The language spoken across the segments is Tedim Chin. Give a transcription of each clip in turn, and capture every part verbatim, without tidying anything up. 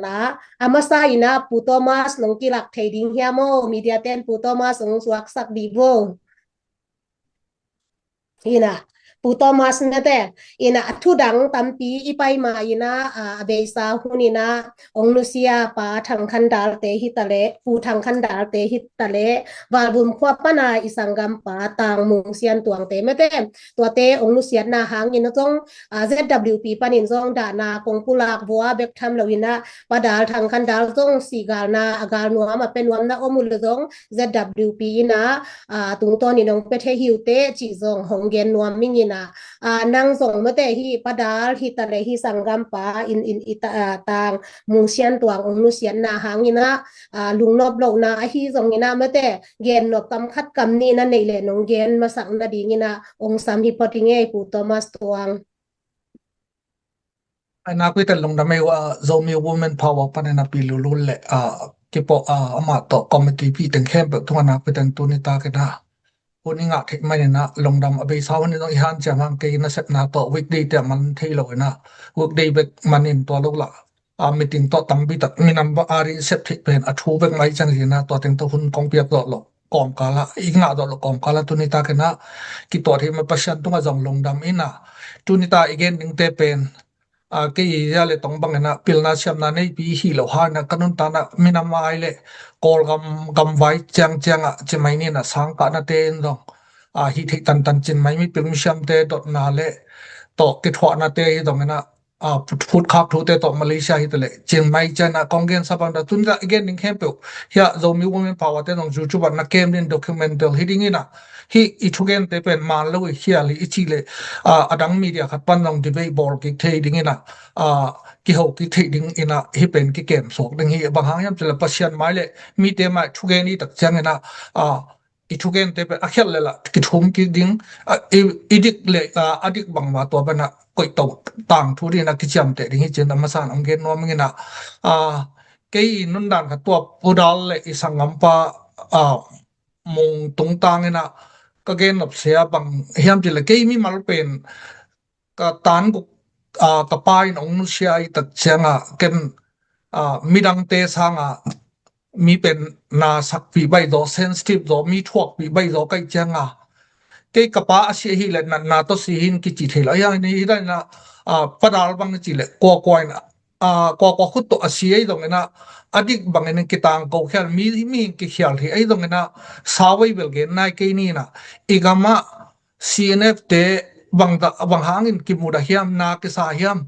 na, a masa ina Pu Thomas nong kilak thei ding hiam aw, media ten Pu Thomas nong suaksak dih bo. Ina Pu Thomas mete ina a thudang tampi i pai ma ina a, a beisa hun ina ong nusia pa Thang Khan Dal te hi ta le, Pu Thang Khan Dal te hi ta le, Valvum khua pana i sanggam pa Tang Mung Sian Tuang te mete, tuate ong nusiatna hangin zong a, Z W P panin zong dahna kong pulak vua bek tham lo ina Pa Dal Thang Khan Dal zong si galna a gal nuam a pe nuamna om uh le zong Z W P ina a, tungtawnin ong pe thei hi uh teh cih zong hong gen nuam ing ina a, nang zong mete hi Pa Dal hi ta le hi sanggam pa in in i ta, a, Tang Mung Sian Tuang ong nusiatna hang ina a, lungnop lohna ahi zong ina mete gen nop kam khat kam nih na neih le nong gen masak nading ina ong sam hi phot ing ei Pu Thomas Tuang. Ai nak pi ten lungdam ei uh a, Zomi Women Power panin a pi lulul le a, kipo a, amah tawh committee pi teng khempeuh tungah nak pi ten tuni tak ina hun i ngah theih man ina lungdam a beisa hun i zong i hanciam hang kei nasepna tawh weekday te a man thei lo ina weekday bek manin tua lo la a, meeting tawh tampi tak minam va a ri sep theih pen a thu bek mai ciang ina tua teng tawh hun kong piak zawh lo kawmkal a, i ngah zawh lo kawmkal a tuni tak ina kituah theih ma Pasian tungah zong lungdam ina tuni tak i gen dingte pen a, kei i zia le tong bang ina pilna siamna neipi hi lo hang ina ka nuntakna minam ai le Kawlgam gamvai ciangciang a ci mai ni ina sangkahnate in zong a, hi theih tantan cin mai mipil misiamte dotna le tawh kithuahnate hi zong ina a, phut, phutkhak thute tawh Malaysia hi ta le cin mai ciang ina kong gen sa bang da tun za i gen ding khempeuh hia Zomi Women Power te zong YouTube ah na kem din documental hi ding ina hi i thugente pen man lo i khial hi i cih le a, a dang media khat pan zong debate bawl kik thei ding ina a, kiho kik thei ding ina hi pen kikem suak ding hi bang hang hiam cih le Pasian mai le mite mai thugen i tak ciang ina a, i thugente pen a khial le la kithum kik ding a, i, i dik le a, a dik bangma tua pen a koih to tangthu ding ina kiciamteh ding hi cin a masan ong gen nuam ing ina a, kei i nundan khat tua Pu Dal le i sanggampa a, Mung tungtang ina ka gen nop sia bang hiam cih le kei mimal pen ka tan guk a, ka pa in ong nusia i tak ciang a ken a, midangte sang a mi pen na sakpih baih zaw sensitive zaw mi thuakpih baih zaw kaih ciang a kei ka pa a si ahi le natna tawh si hin kici thei lo hiang ni hi dan ina a, Pa Dal bang ci le kuakua ina a, kuakua khut tawh a si ahi zong ina a dik bang ina kitang ko khial mi, mi kikhial hi ahi zong ina sawtvei bel gen nai kei ni ina i gam ah C N F te bang da, bang hangin kimudah hiam na kisa hiam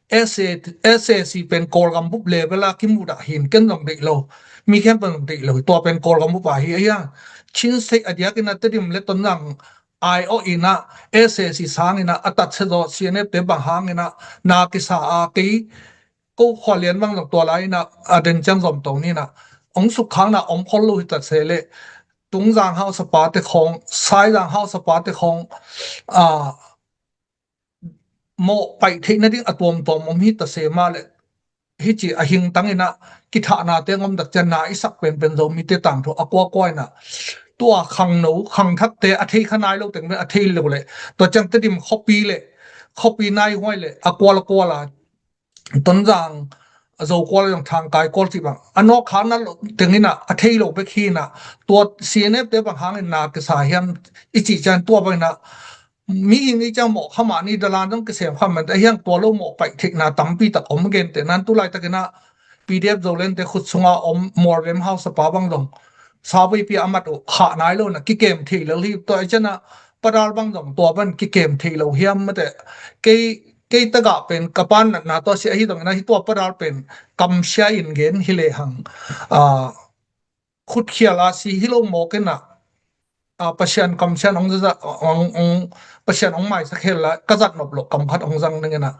S A, S A C pen Kawlgam bup level a kimudah hin ken zong deih lo mi khempeuh zong deih lo hi tua pen Kawlgam bup a hi ahi a Chin State a diak ina Tedim le Tonzang ai awh ina S A C sang ina a tatsia zaw C N F te bang hang ina na kisa a kei ko khua lian bang zong tua lai ina a den ciang zom to ni ina ong sukkhakna om khol lo hi ta se le Tungzang hausapa te khawng Saizang hausapa te khawng a mawh paih theih nading a tuamtuam om hi ta se mah le hi ci a hingtang ina kithahna te ngom dak ciang na i sak penpen Zomite tangthu a kuakua ina tua khangno khangthakte a thei kha nai lo teng pen a thei lo le tua ciang Tedim khuapi le khuapi naihuai le a kual a kual a Tonzang Zokual zong Thangkai kual cih bang a nawk khak na lo teng ina a thei lo bek hi ina tua C N F te bang hangin na kisa hiam i cih ciang tua bang ina mihing i ciang mawh kha mah ni dalan zong kisem kha man a hiang tua lo mawh paih theihna tampi tak om gente nan tu laitak ina P D F Zoland te khut sunga om Mualvem hausapa bang zong sawtvei pi a mat uh khah nai lo ina kikem thei lo hi tua i ciang a Pa Dal bang zong tua ban kikem thei lo hiam mate kei kei tagah pen ka pan natna tawh si ahi zong ina hi tua Pa Dal pen kamsia in gen hi lehang a khutkhial a si hi lo mawk ina a Pasian kamsian ong zaza ong ong Pasian ong maisak hel la ka zat nop lo kam khat ong zang ning ina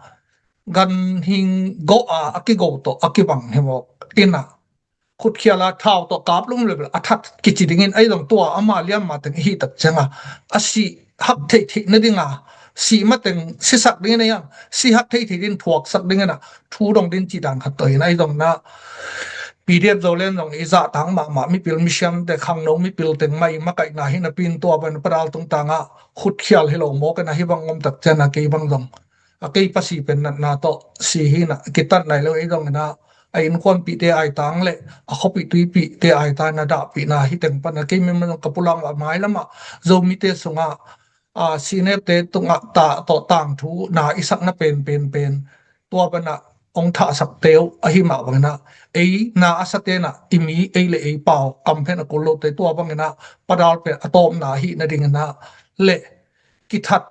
ganhing go a a kigo tawh a kibang hi mawk ina khutkhial a thau tawh kap lum le a that kici dingin ahi zong tua ama liam ma teng hi tak ciang a a si hak theih theih nading a si mateng sisak dingin a hiang si hak thei thei din thuaksak dingin a thu dong din cih dan khat tawh hin ahi zong na P D F Zoland zong i zah tang mahmah mipil misiam te khangno mipil teng mai makaihna hi napi in tua ban Pa Dal tungtang a khutkhial hi lo mawk in a hi bang ngom tak ciang a kei bang zong a kei pasi pen natna tawh si hi na kitat nai lo ahi zong in a a innkuanpihte aitang le a khuapih tuipihte aitang na dahpihna hi teng pana kei mimang ka pulang a mailamah Zomite sungah a seniorte tungah tah tawh tangthu na i sakna pen pen pen tua pana ong thahsakte uh ahi mah bangina ei na a sate na i mi ei le ei pau kamphen a kul lote tua bangina padal pen a tawpna ahi nadingina le kithat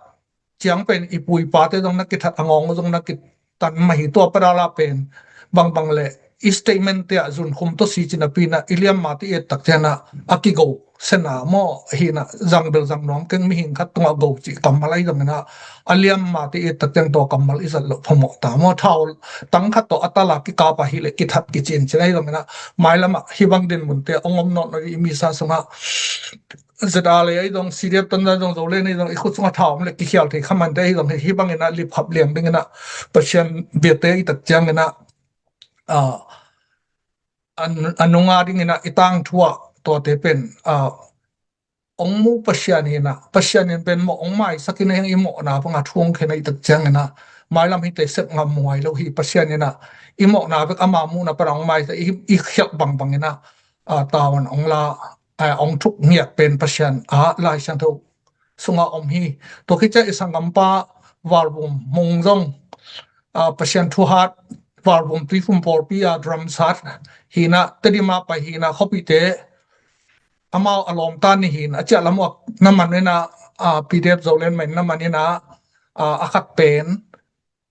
ciang pen i pu i pate zong na kithat a ngawng zong na kitan mah hi tua padala pen bangbang le i statement te ah zunkhum tawh si cina pina i liamma te i et tak ciana a kigo sena maw hina zangbel zang nuam keng mihing khat tungah go cih kammal ahi zongina a liamma te i et tak ciang tua kammal i zat loh phamawh ta maw thau tang khat tawh a tala kikap ahi le kithat kicin cina ahi zongina mailamah hi bang din munte ong om nawh no i misa sungah zeta le ahi zong C D F tonza zong zo le nei zong i khut sungah thau om le kikhial thei khamante ahi zong hi bangina lipkhap liang dingina Pasian biate i tak ciangina a nunga dingina i tangthu ah tuate pen a ong mu Pasian hina Pasian in pen mawh ong maisak ina hiang i mawhna banga thu ong khen a i tak ciangina mailam hite sep ngam muai lo hi Pasian ina i mawhna bek ama muhna pana ong maisak i khialh bangbangina a tawan ong la a ong thuk ngiat pen Pasian a Lai Siangtho sunga om hi. Tua khit ciang i sanggampa Valvum Mung zong a Pasian thuhat Valvum Tuiphum pawlpi a drum sat hina Tedim a pai hina khuapihte amau a lawmta ni hin a ciah lam uh na man ina a P D F Zoland man na man ina a khat pen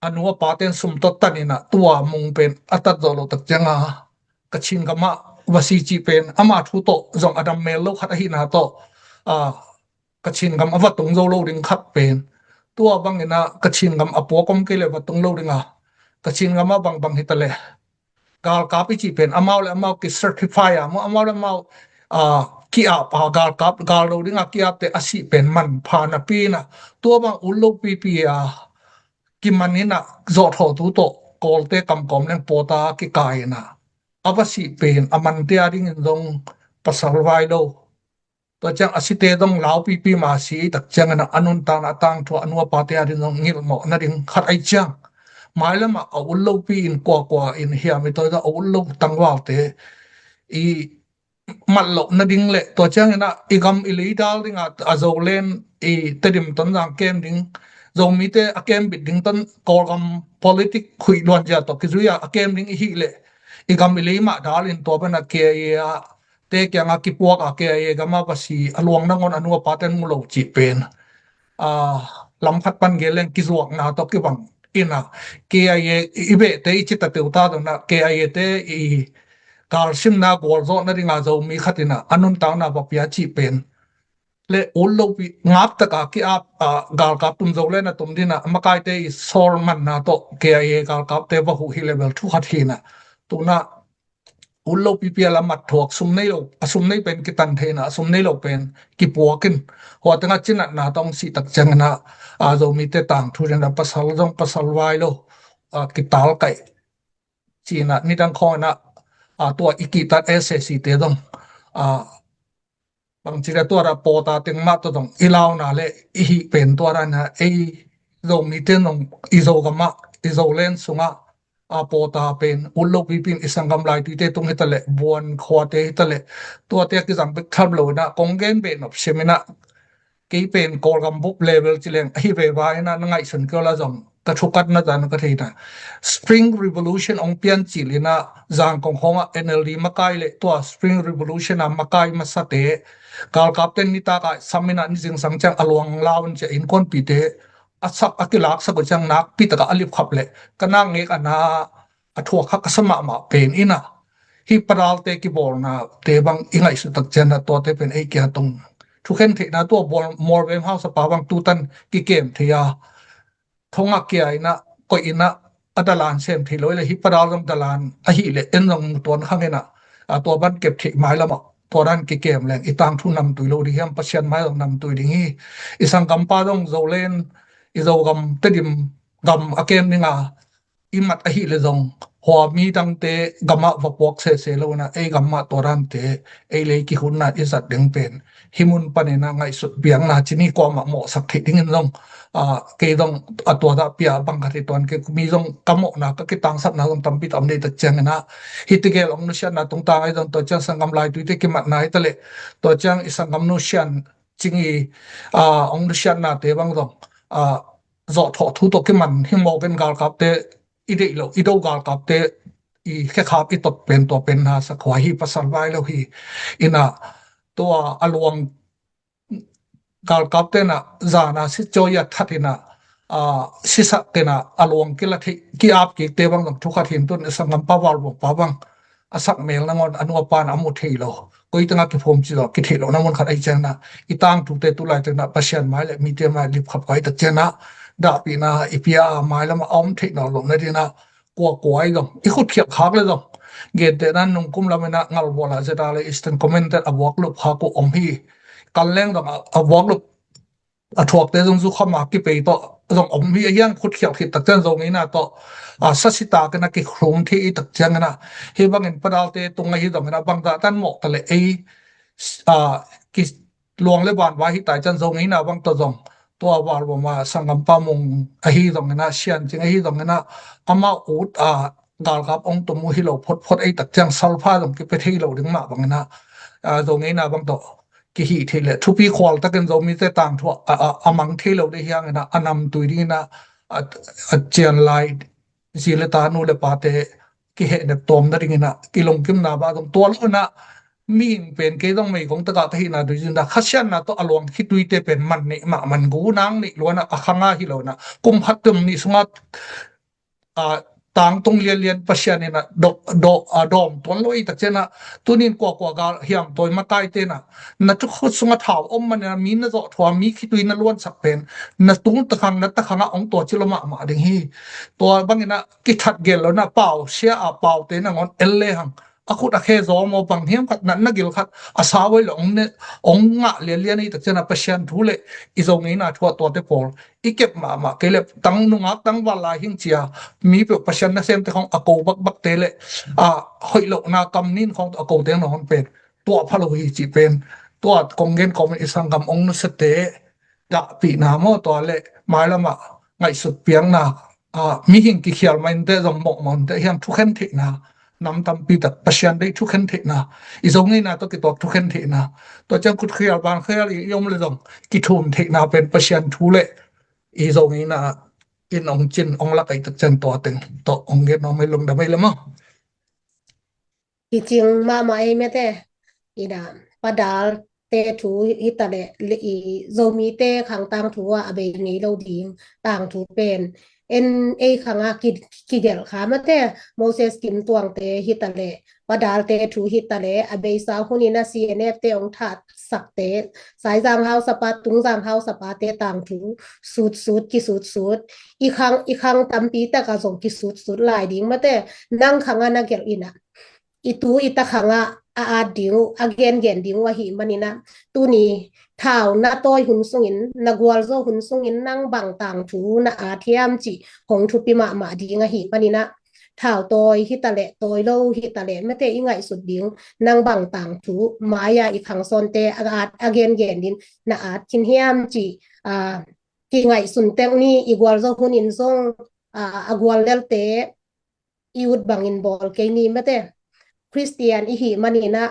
a nu a pa ten sum tawh tan ina tua Mung pen a tat zawh loh tak cianga Kachin gamah va si cih pen ama thu tawh zong a dam mel lo khat ahina tawh a Kachin gam a va tung zo lo ding khat pen tua bangina Kachin gam a puak om kei le va tung lo dinga Kachin gam a bangbang hita le galkap i cih pen amau le amau ki certify a maw amau le amau a ki-ap a galkap gal lo dinga ki-apte a sih pen manpha napi ina tua bang ut lo pipi a kiman ina zawhthawhtu tawh Kawlte kamkawm leng pawta kikai ina a va sih pen a mante a dingin zong pasal vai lo. Tua ciang a site zong laupipi ma si i tak ciangin a nuntakna a tangthu a nu a pate a ding zong ngilh mawh nading khat ai ciang mailamah a ut lopi in kuakua in hiam i tawi a ut lo tangvalte i mat loh nading le tua ciangin a i gam i leidal dinga a Zoland i Tedim Tonzang kem ding Zomite a kem bit ding ton Kawlgam politic khuih luanzia tawh kizuia a kem ding i hih leh i gam i lei mah dal in tua pana K I A te kianga kipuak a K I A gama va si a luang nangon a nu a paten mu lo cih pen a lam khat pan gel leng kizuakna tawh kibang ina K I A i behte i cita teuta dona K I A te i galsimna gualzawhna dinga Zomi khat ina a nuntakna va pia cih pen le ut lopi ngap taka ki-ap a galkap tum zo le na tum dina makaite i sawl manna tawh K I A galkapte va huh hi level thu khat hina tuna ut lopi pial a mat thuak sum nei lo a sum nei pen kitan theina a sum nei lo pen kipuakin hua tenga cinatna tawng sih tak ciangina a Zomite tangthu dina pasal zong pasal vai lo a kital kaih cina nidang khawngina a tua i kihtat S A C te zong a bangci le tua ra pawta teng mah tawh zong i launa le i hih pen tua ra na ei Zomite zong i Zogamah i Zoland sungah a pawta pen ut lo pipin i sanggam laituite tung hita le buan khuate hita le tuate a kizang bek tham lo ina kong gen beh nop sim ina kei pen Kawlgam bup level ci leng ahi veva ina na ngaihsun kei la zong ka thukat na zan ka theina Spring Revolution ong pian cil ina Zangkong khawngah N L D makai le tua Spring Revolution a makai masate galkapten nitak ah sam ina ni zingsang ciang a luang laun cia innkuanpite a sak a kilaksak uh ciang nakpi takah a lipkhap le ka nak ngek a na a thuak kha ka sa mahmah pen ina hi padalte kibawlnate bang i ngaihsut tak ciana tuate pen ei kia tung thukhen theihna tua bual mualvem hausapa bang tutan kikem thei a thongah kia ina koih ina a dalan sem thei lo le hi padal zong dalan ahi le en zong mutuan khang ina a tua ban kep theih mai lamah tua dan kikem leng i tangthu namtui lo ding hiam Pasian mai zong namtui ding hi i sanggampa zong Zolen i Zogam Tedim gam a kem dinga i mat ahi le zong hua mi dangte gamah va puak sese lo inah ei gamah tua dante ei lei kihunna i zat ding pen hih mun paninah ngaihsut piakna cini kuamah mawhsak theih dingin zong, aa, kei zong a tua dah pia bang khat hi tuan kei mi zong ka mawhna ka kitangsapna zong tampi tam nei tak cianginah hih tegel ong nusiatna tungtang ahi zong tua ciang sanggam laituite kimatna hi taleh tua ciang i sanggam nusian cing i, aa, ong nusiatnate bang zong, aa, zawhthawh thu tawh kiman hi mawkin galkapte i deih lo i do galkapte i khekhap i tot pen tua pen na sakhuai hi pasal vai lo hi. Inah tua a luang galkap tenah zana sitcawi a that inah, aa, sisak tenah a luang kila thei ki-ap kikte bang zong thukhat hin tun i sanggampa valbuangpa bang a sak mel nangawn a nu a pan a mu thei lo. Koi tengah kiphum ci lo kitheih lo na mun khat ahi cianginah i tangtute tulai tenah Pasian mai le mite mai lipkhap kai tak cianginah dahpihna i pia a mai lamah a om theih nawn lo na dinah kuakua i zong i khutkhialh khak le zong gentehna nungkum laminah ngalvualah zeta le Eastern Command ten a vuaklup khak uh om hi. Kan leng zong a, a vuaklup a thuakte zong zukhama kipei tawh zong om hi a hiang khutkhialh khit tak ciang zo ngeina tawh, a, sasitakinah kikhrum thei i tak cianginah hih bangin padalte tung ahi zonginah bangzah tan mawh taleh ei, a, ki luang le ban vai hi tai ciang zo ngeina bang tawh zong tua valboma sanggampa mung ahi zonginah siancing ahi zonginah amah ut a galkap ong tum uh hi lo photphot ei tak ciang salpha zong kipia thei lo ding mah banginah, a, zo ngeina bang tawh kihih thei le thupi khual takin Zomite tangthu a, a, a mang thei lo dei hianginah a namtui dinginah a, a cian lai zi le ta nu le pate kihehnep tawm nadinginah kilungkimna bah zong tua lo inah mihing pen kei zong meigong takah ka hihna duizinah khasiatna tawh a luang khituite pen man neih mah man gu nang neih luanah a khanga hi lo inah kum khat tum nih sungah, a, tangtung lianlian Pasian inah do, do, a, dawm tuan lo ei tak cianah tunin kuakua gal hiam tawi matai tenah na tukhut sungah thau om maninah mi na zawhthua mi khitui na luansak pen na tung takhang na takhangah ong tua ci lo mahmah ding hi. Tua banginah kithat gel lo na pau sia a paute nangawn el lehang a khut a khe zawm aw bang hiam khat natna gil khat a sau ei lo ong ne ong ngah lianlian ei tak cianah Pasian thu le i zo ngeina thu a tuate pawl i kep mahmah kei le tang nungak tang val lai hing cia mi peuh Pasian nasemte khong a ko bakbakte le, a, hoih lohna kam nin khong a ko teng na hon pen tuah pha lo hi cih pen tua kong gen kawmin i sanggam ong nusiate dahpihna maw tua le mailamah ngaihsut piakna, a, mihing kikhial mainte zong mawhmawnte hiang thukhen theihna nam tampi tak Pasian deih thukhen theihna i zo ngeina tawh kituak thukhen theihna tua ciang khutkhial bankhial i om le zong kithum theihna pen Pasian thu le i zo ngeina in ong cin ong lak ei tak ciang tua teng tawh ong gen ong mei lungdam ei le maw. Kicing mahmah ei mete ina padalte thu hitaleh i Zomite khangtang thu ah a bei ngei lo ding tangthu pen en ei khanga ki, kigelh kha mate Moses Kim Tuangte hitaleh padalte thu hitaleh a beisa hunin a C N F te ong that sakte Saizang hausapa Tungzang hausapate tangthu sutsut kisutsut i khang i khang tampi taka zong kisutsut lai ding mate nang khanga na gelh ina i tu i ta khanga a at ding uh a gengen ding uh ahi manina tuni thau na tawi hun sungin na gualzo hun sungin nang bang tangthu na at hiam cih hong thupi mahmah ding ahi manina thau tawi hitaleh tawi lo hitaleh mate i ngaihsut ding nang bang tangthu maya i khangsawnte a at a gengen din na at khin hiam cih a kingaihsun tek ni i gualzo hunin zong a, a gual lelte i ut bangin bawl kei ni mate Khristian i hih manina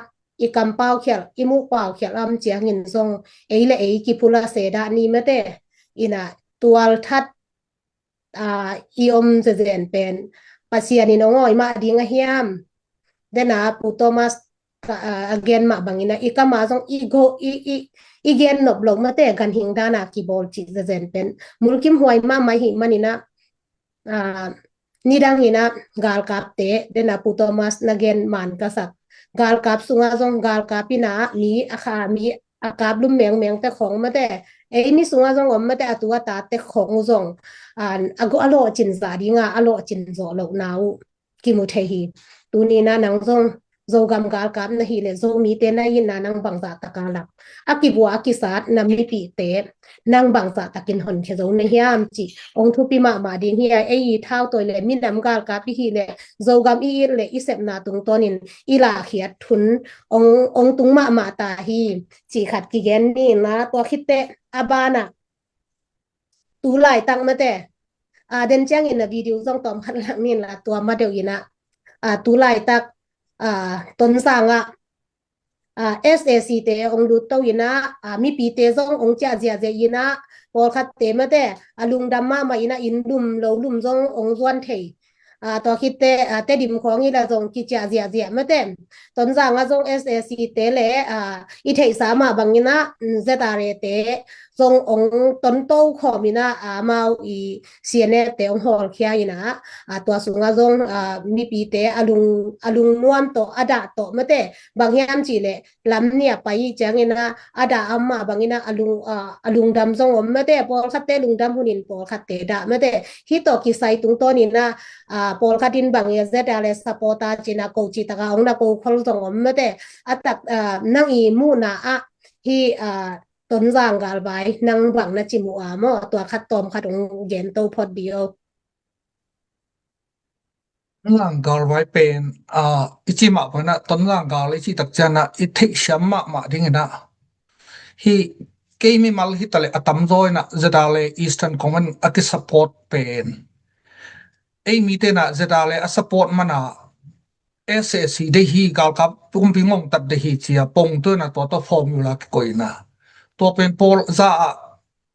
i kampau khialh i muhpau khialh am ciangin zong ei le ei kiphula seda ni mate ina tual that a, i om zezen pen Pasian in ong awi mah ding a hiam dena Pu Thomas a gen mah bangina i kama zong i go i i i gen nop lo mate ganhing dana kibawl cih zezen pen mulkim huai mahmah hih manina a, nidang ina galkapte dena Pu Thomas na gen man ka sak galkap sunga zong galkap ina mi a kha mi a kap lum mengmeng te khong mate ei mi sunga zong om mate a tu a ta te khong uh zong a go a lawhcin zah dinga a lawhcin zawh loh na uh kimu thei hi. Tunina nang zong Zogam galkap na hih leh Zomite na itna nang bangzah tak a lak, a kivua a kisat na mipihte nang bangzah takin honkhia zo na hiam cih hong thupi mahmah ding hi a, ei i thautawi leh minam galkap i hih leh Zogam i it leh i sepna tungtawnin i lahkhiat hun hong, hong tung mahmah ta hi cih khat kigen ni na. Tua khit teh a banah tu laitak mate, a, den ciangin a video zong tawm khat lak ni la, tua ma deuh in a, a, tu laitak, a, Tonzang ah, a, S A C te hong lut to in a, a, mipite zong hong ciah ziahziah in a, pawlkhatte mate a lungdam mahmah in a, inn lum lo lum zong hong zuan thei. A, tua khit teh, a, Tedim khawng i la zong kiciah ziahziah mate. Tonzang ah zong S A C te leh, a, i theihsa mah bangin a, mm, Z R A te zong hong tonto khawm in a, a, amau i C N F te hong hawlkhia in a, a, tua sungah zong, a, mipite a lung, a lungnuam tawh, a dah tawh mate. Bang hiam cih leh lam nih a pai i ciangin a, a dah a om mah bangin a, a lung, a, a lungdam zong om mate. Pawlkhatte lungdam hunin pawlkhatte dah mate. Hih tawh kisai tungtawnin a, a, pawlkhat in bang i a Z R A supporter cih na ko cih tak a hong na ko khol zong om mate. A tak, a, nang i muhna ah hih, a, Tonzang galvai nang bang na ci mu a maw? Tua khat tawm khat hong gen to phot dih o. Tonzang galvai pen, a, i cih mah bangin a, Tonzang gal i cih tak ciangin a, i theihsiam mahmah dingin a, hih kei mimal hi ta leh a tamzaw in a, Z R A Eastern Command a kisupport pen, ei mite in a Z R A a support man a, S A C deih hi, galkap kumpi ngongtat deih hi ci a, pongtuina tua tawh formula kikoih in a, tua pen pawl za ah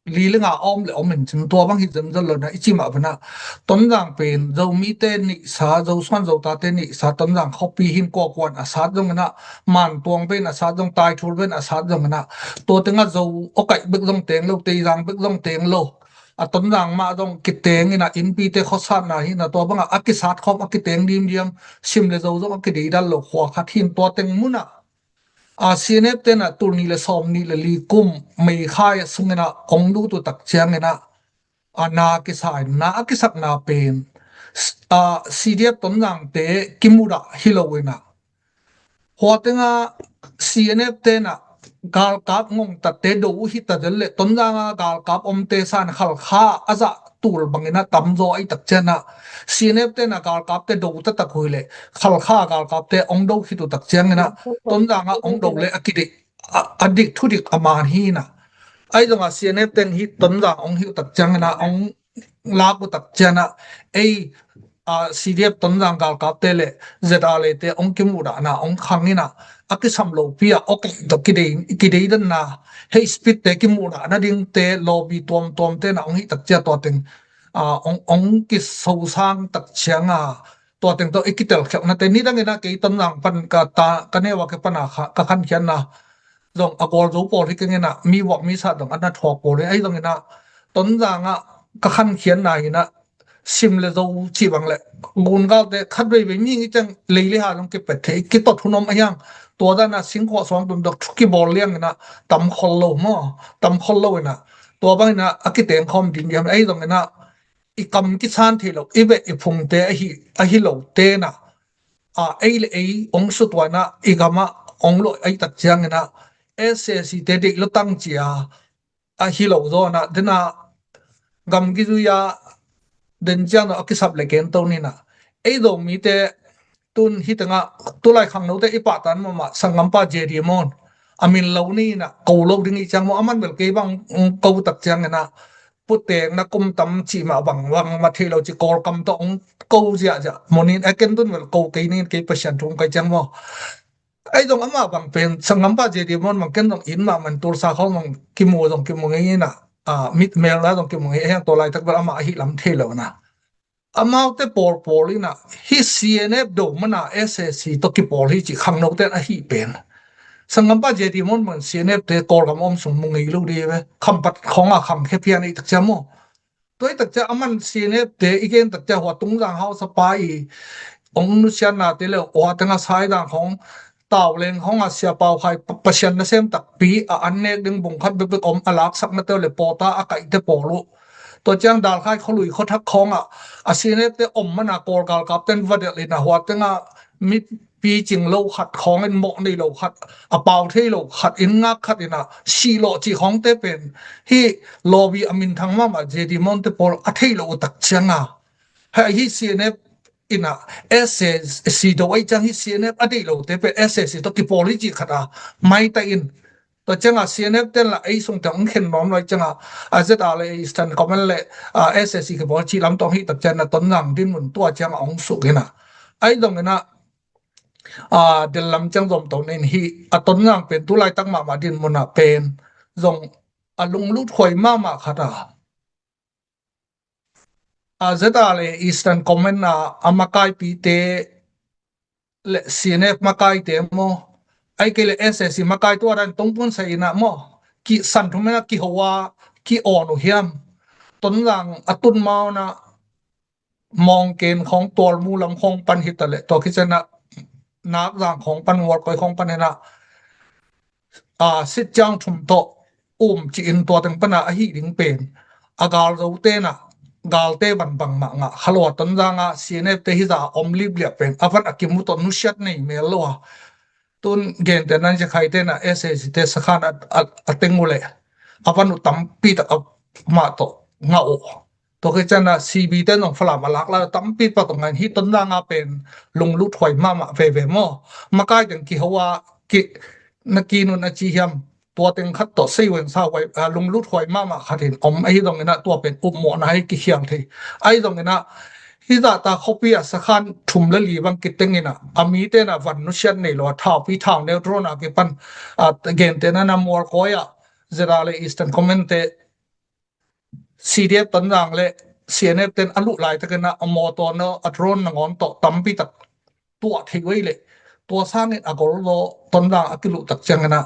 li le nga a om le om in cin, tua bang hi zemzel lo in a, i cih mah bangin a, Tonzang pen Zomite neihsa, Zosuan Zotate neihsa, Tonzang khuapi hi in, kuakuan a sat zongin a, Mantuang pen a sat zong, Taithul pen a sat zongin a, tua teng ah Zo awkaih bek zong teng lo, Teizang bek zong teng lo, a Tonzang mah zong kiteng in a, innpite khuasatna hi in a, tua bang ah a kisat khawm, a kiteng dimdiam, Sim le Zo zong a kideidal lo khua khat hi in, tua teng mun ah, a, C N F te in a tul nih le sawm nih le li kum May kha sungin a hong lut uh tak ciangin a, a, na kisa in, na a kisakna pen, a, C D F Tonzangte kimudah hi lo in a, hua teng ah C N F te in a galkap ngongtatte do uh hi ta zel leh, Tonzang ah galkap omte san Khalkha a zah tul bangin a tamzaw ahih tak ciangin a, C N F te in a galkapte do taktak uh hi leh, Khalkha galkapte hong do khit uh tak ciangin a, Tonzang ah hong do leh a kidik, a, a dik, thudik a man hi in a. Ahi zongin a C N F teng hih Tonzang hong hilh tak ciangin a, hong lak uh tak ciangin a, ei, a, C D F Tonzang galkapte leh Z R A te hong kimudahna hong khang in a, a kisam lopi a awkaih tawh kidei, kideidanna, hate speech te kimuhdahna dingte, lobby tuamtuamte in a hong hih tak ciang tua teng, a, hong, hong kisosang tak ciang a, tua teng tawh i kitelkhialhnate, nidangin a kei Tonzang pan ka ta, ka neu a kipan a kha, ka khankhiatna zong a gualzo pawl hi keng in a, mi vuak mi sat zong a na thuak pawl hi. Ahi zongin a, Tonzang ah ka khankhiatna in a, Sim le Zo cih bang leh, gungalte khat veivei mi ngi ciang lei le ha zong kipet thei, kitot hun om a hiang, tua dan a singkhuah suang tun dok thu kibawl liang in a, tam khol lo maw, tam khol lo in a, tua bangin a, a kiteng khawm ding hiam, ahi zongin a, i kam kisan thei lo, i beh i phungte ahi, ahi lote in a, a, ei le ei hong sutuaina, i gam ah hong luah ahih tak ciangin a, S A C te deih lo tang ci a, ahi lo zaw in a, den a gamgi zui a, den ciang a kisap le kento ni in a, ei Zomite tun hih teng ah, tulai khangnote i pahtan mahmah sanggampa J D Mon, a min lo ni in a, ko lo ding i ciang maw, a man bel kei bang, mm, ko tak ciangin a, putek na kum tam cih mah bang, bangmah thei lo ci, Kawlkam tawh hong ko ziahziah. Monin a ken tun bel ko kei ning, kei Pasian thu hong kai ciang maw. Ahi zong amah bang pen, sanggampa J D Mon bang ken zong in mahmah in, Tulsa khawng zong kimu zong kimu ngei in a, a, mit mel na zong kimu ngei, a hiang tua laitak bel amah ahi lam thei lo in a. Amaute pawlpawl in a, hih C N F do man a S A C tawh kipawl hi cih khangnote in ahi pen. Sanggampa J D Mon bang C N F te Kawlgam om sung mu ngei lo ding hi ve. Khampat khawng a kham khia phian ahih tak ciang maw. Tua ahih tak ciang a man C N F te i gen tak ciang hua Tungzang hausapa i hong nusiatnate le hua teng a Saidang khawng, Tauleng khawng a Sia Pau Khai pa-, Pasian nasem takpi a an nek ding bung khat bekbek om a laksaknate le pawta a kaihte pawl uh. Tua ciang Dalkhai khualui khuathak khawng ah a C N F te om man a Kawl galkapte in va delh in a hua teng a mit picing lo khat khawng in, mawh nei lo khat, a pau thei lo khat in, ngak khat in a sih lawh cih khawngte pen hih lawbi a minthang mahmah J D Monte pawl a theih loh uh tak cianga, hei, hih C N F in a S A C do ahi ciang hih C N F a deih lote pen S A C tawh kipawl hi cih khat a maita in, tua cianga C N F ten la ei sung teng hong khen nuam lo ahi cianga, a Z R le Eastern Command le, a, S A C kipawl cih lam tawh hih tak cianga Tonzang dinmun tua cianga hong suk in a, ahi zongin a, a, del lam ciang zom to nen hih a Tonzang pen tu laitak mahmah dinmun ah pen zong a lunglut huai mahmah khat a, a Z R le Eastern Command a, a makaipite le C N F makaite maw, ahih kei le S A C makai tua dan tongpun sa in a maw, ki san thum in a kiho a, ki awn uh hiam? Tonzang a tun ma un a Mawngken khawng, Tualmu lam khawng pan hi ta leh, tua khit ciang a Nakzang khawng pan, Mualkoi khawng pan hi na, a, Sitciang thum tawh um ci-in tua teng pan a, a hih ding pen a gal zote na, galte van bang mah ngah kha lo a, Tonzang a C N F te hih zah a om lipliah pen a van a kimu tawh nusiat nei mel lo a. Tun gente nan ci khaite na S A C te sakhan a, a, a teng uh leh a van uh tampi tak a mah tawh ngah uh. Tua khit ciang a C B te zong Falam a lak lai tampi tak tawh ngah in, hih Tonzang a pen lunglut huai mahmah veve maw. Makai teng kiho a, ki, na ki nun a ci hiam, tua teng khat tawh sei weng sa huai, a, lunglut huai mahmah khat in om ahi zongin a, tua pen upmawhna hi kikhial thei. Ahi zongin a, hih zahta khuapi a sakhan thum le li bang kiteng in a, a mite na van nusiat nei lo a, thaupi thauneu drone a kipan, a, gente na na Mualkoi a Z R le Eastern Command te, C D F Tonzang le C N F ten a luh laitakin a, a mawtaw na, a drone nangawn tawh tampi tak tuah thei uh ei leh, tua sangin a golzaw Tonzang a kiluh tak ciangin a,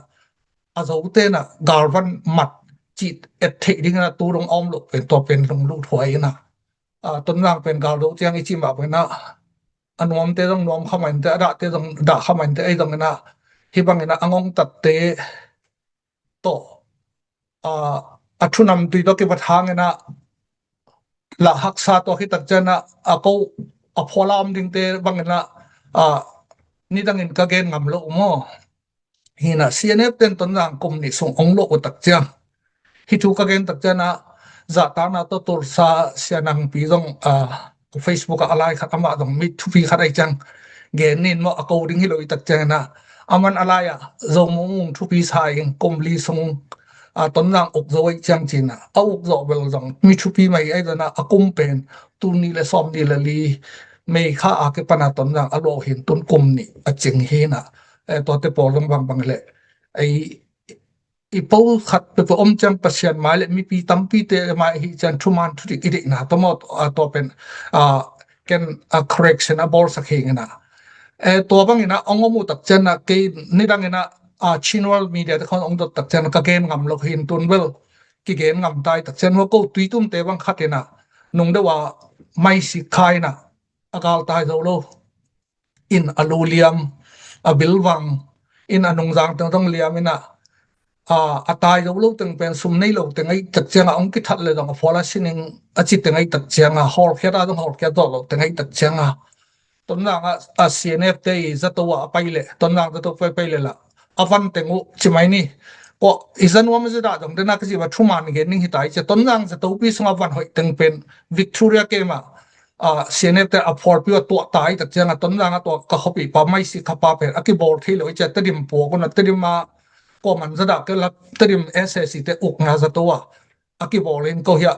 a zote na galvan mat cih et theih dingin a tu dong a om loh pen, tua pen lunglut huai in a, a, Tonzang pen gal zo ciang i cih mah bangin a, a nuamte zong nuam kha mah in teh, a dahte zong dah kha mah in teh, ahi zongin a, hih bangin a, a ngongtatte tawh, a, a thunam tui tawh kipat hangin a, lah haksa tawh khit tak ciang a, a ko, a phuala om dingte bangin a, a, nidangin ka gen ngam lo uh maw. Hi na C N F ten Tonzang kum nih sung ong luah uh tak ciang, hih thu ka gen tak ciang a, zahtakna tawh tulsa Sia Nangpi zong, a, Facebook ah a lai khat, amah zong mi thupi khat ahi ciang gen nin maw, a ko ding hi lo i tak ciangin a, aman a lai ah Zo Mung Mung thupi sa in kum li sung, a, Tonzang uk zo ahi ciang ci-in a, a uk zawh bel zong mi thupi mah hi ahi zongin a, a kum pen tul nih le sawm nih le li May kha a kipan a Tonzang a luah uh hi in, tun kum nih a cing hi in a, eh, tuate pawl zong bangbang leh ei i po khat peuhpeuh om ciang Pasian mai le mipi tampite mai hi ciang thuman thudik i deihna tawh maw, a, tua pen, a, ken, a, correction a bawlsak hi ing in a. Eh, tua bangin a ong om uh tak ciang a, kei nidangin a, a, Chin World Media te khawng ong dot tak ciang a ka gen ngam lo hi in, tun bel kigen ngam ta i tak ciang a, ko Tuitum te bang khat in a, nung deuh a mai sik kha in a, a gal tai zo lo in a lu liam, a bil vang in, a nungzang teng zong liam in a, a, a tai zo lo teng pen sum nei lo teng ahi tak ciang a, ong kithat le zong a phuala sining a ci teng ahi tak ciang a, hawlkhiat a zong hawlkhiat zawh lo teng ahi tak ciang a, Tonzang a, a C N F te i zato a pai le, Tonzang zato pai pai le lah a van teng uh ci mai ni. Kua i za nuam a za dah zong dena ka ci ba thuman gen ning hi ta i ci a, Tonzang zatopi sung a van hoih teng pen Victoria kem a, a, C N F te a phawlpi uh a tuah ta i tak ciang a, Tonzang a tua ka khuapi pa mai sik kha pa pen a kibawl thei lo i ci a, Tedim puak un a, Tedim a kua man za dah kei la, Tedim S A C te ukna zato a, a kibawl in ko hi a,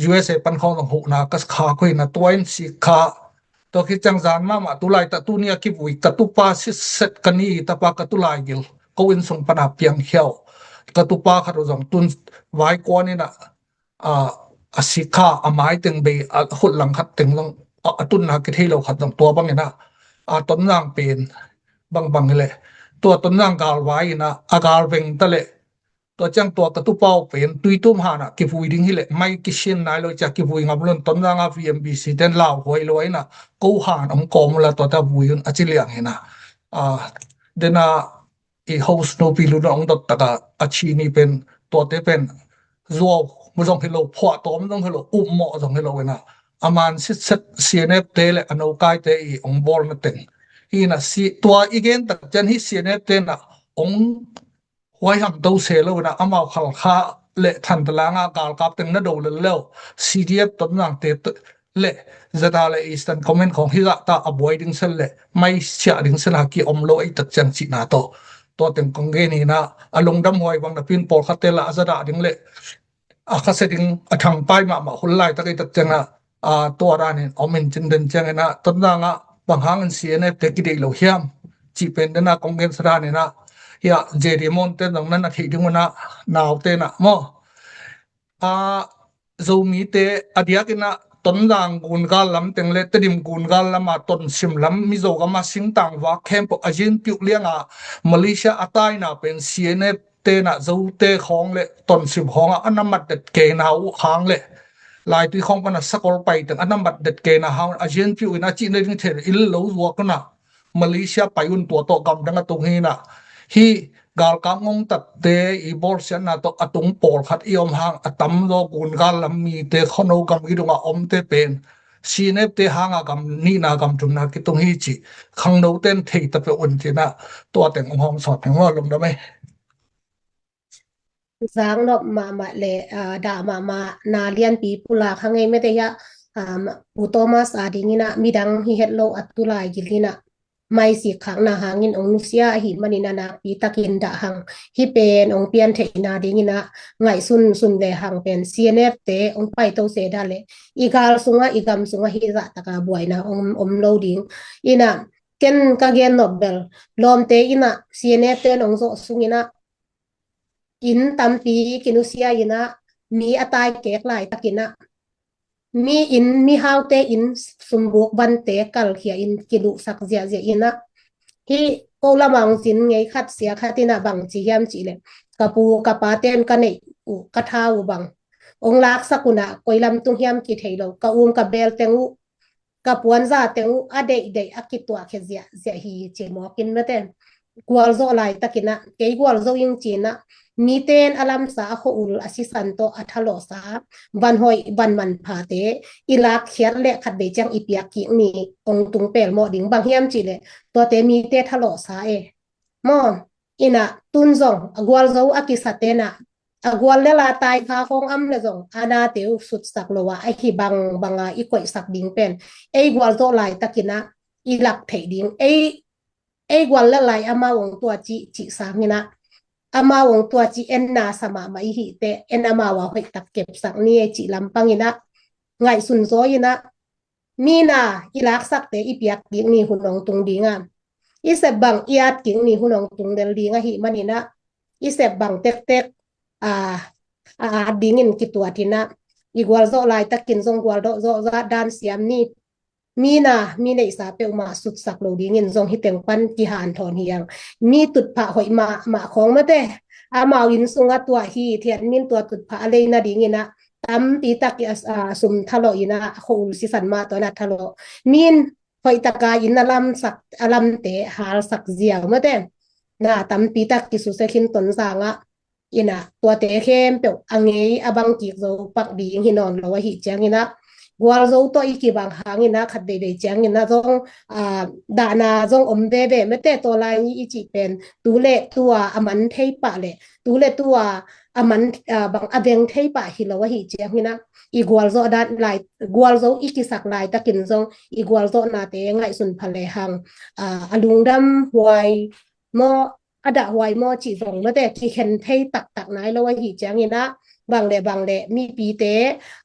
U S A pan khawng zong huhna ka kha ko hi in a, tua in sik kha. Tua khit ciang zan mahmah tu laitak tuni a kivui ka tupa sitset ka ni tapa ka tu laigil ko inn sung pan a piang khia uh. Ka tupa khat uh zong tun vaikuan in a, a, a sik kha, a mai teng bei, a khut lang khat teng zong, a, a tunna kithei lo khat zong tua bangin a, a, Tonzang pen bangbang hi leh, tua Tonzang galvai in a, a gal veng ta leh, tua ciang tua ka tupa uh pen Tuitum han ah kivui ding hi leh, mai kisin nai lo i ci a, kivui ngam lo in, Tonzang a V M B C ten lauhuai lo in a, ko han ong kawm uh la, tua ta vui un a ci liang hi in a. A, dena i host nupi lu na ong dot tak a, a ci ni pen, tuate pen zuau zong hi lo, phuahtawm zong hi lo, upmawh zong hi lo in a, a man sitset C N F te le a nokaite i ong bawlna teng Ina si tua i gen tak ciang hi C N F te na ong huai ham to se lo ina amau Khalkha le Thantlang a galkap teng na do lel lo. C D F Tonzang te le Zada le Eastern Command khong hi zah ta a buai ding sen le mai siah ding sen a ki om lo ei tak ciang cihna to. Tua teng kong gen ina a lungdam huai bang na pin pawlkhat te la a zada ding le a khase ding a thangpai mahmah hun laitak i tak ciangah, a, tua danin om in cin den ciangin ah, Tonzang ah bang hangin C N F te kideih lo hiam cih pen den ah kong gensa danin ah, hiah J D Mon te zong nan a theih ding un ah, naute nah maw. A, Zomite a diakin ah Tonzang gungal lam teng le Tedim gungal lam a Tonsim lam Mizo gam a singtang vak khempeuh a zin piuh liang a Malaysia a taina pen C N F te nah Zote khawng le Tonsim khawng ah a na mat det keina uh hang le laitui khawng pan a sakol pai teng a na mat det keina hang a zian piu in a cihna ding thei in lo zuak un ah Malaysia pai un tua tawh gamdang a tung hi in ah hi galkap ngongtatte i bawlsiatna tawh a tung pawlkhat i om hang a tamzaw gungal lam mite khuano gamgi dungah omte pen C N F te hanga gam nihna gam thumna kitung hi cih khangnote in thei ta peuh un ci in ah tua teng ong hawm sawt hi maw lungdam ei. Zang nop mahmah le, ah, dah mahmah na lianpi pulak hang ei mete hiah, um, Pu Thomas a dingin ah midang hi het lo a tulai gil in ah maisik khakna hangin ong nusia ahi manin a nakpi takin dah hang hi pen ong pian theihna dingin ah ngaihsun sun le hang pen C N F te ong paito se dah le i gal sungah i gam sungah hi zah taka buaina ong om lo ding in ah ken ka gen nop bel lawmte in ah C N F te ong zawh sung in ah inn tampi kinusia in ah mi a tai kek laitakin ah mi inn mihaute inn sumbuk vante kalkhia in kiluhsak ziahziah in ah hi ko lamah ong zin ngei khat sia khat in ah bang ci hiam cih leh ka pu ka pa ten ka neih uh ka tha uh bang ong laksak un ah koi lam tung hiam kithei lo ka um ka bel teng uh ka puanza teng uh a deihdeih a kituahkhia ziahziah hi ci mawk in mete. Gualzawh laitakin ah kei gualzo ing ci in ah mite in a lamsa a khua ul a sisan tawh a thalawhsa van hoih van manphate i lakkhiat le khatvei ciang i piak kik ni ong tung pelmawh ding bang hiam cih leh tuate mite thalawhsa e maw. In ah tun zong a gualzo a kisate in ah a gual le la tai kha khawng am le zong a nate uh sutsak lo ah ahi bang bang a i koihsak ding pen ei gualzawh laitakin ah i lak theih ding ei ei gual le lai amau ong tua cih cih sangin ah amau ong tua cih en na sa mahmah i hih teh en amau a hoih tak kepsak ni ei cih lampang in ah ngaihsun zaw in ah mi na i laksakte i piak ding ni hun ong tung ding a i sep bang i at ding ni hun ong tung del ding ahi manin ah i sep bang tektek a a at dingin kituat in ah i gualzawh laitakin zong gualzawh zawh zah dan siam ni mi na mi neihsa peuhmah sutsak lo dingin zong hi teng pan kihanthawn hi ang mi tutphah hoih mahmah khawng mete amau inn sungah tuah hi thiat min tua tutphah a leina dingin ah tampi tak i a, a sum thalawh in ah a khua ul sisan mah tawh in a thalawh min hoih taka inn a lamsak a lamte halsak ziau mete na tampi tak kisuse khin Tonzang ah in ah tuate khempeuh a ngei a bang kik zo pak ding hi nawn lo ahi ciangin ah gualzo tawh i kibang hangin ah khat veivei ciangin ah zong a dahna zong om veve mete tawh lai ni i cih pen tu le tu a a man thei pah le tu le tu a a man a bang a veng thei pah hi lo ahi ciangin ah i gualzawh dan lai gualzo i kisak laitakin zong i gualzawhnate ngaihsun pha le hang a lungdam huai maw a dahhuai maw cih zong mate kikhen thei taktak nai lo ahi ciangin ah bang le bang le mipite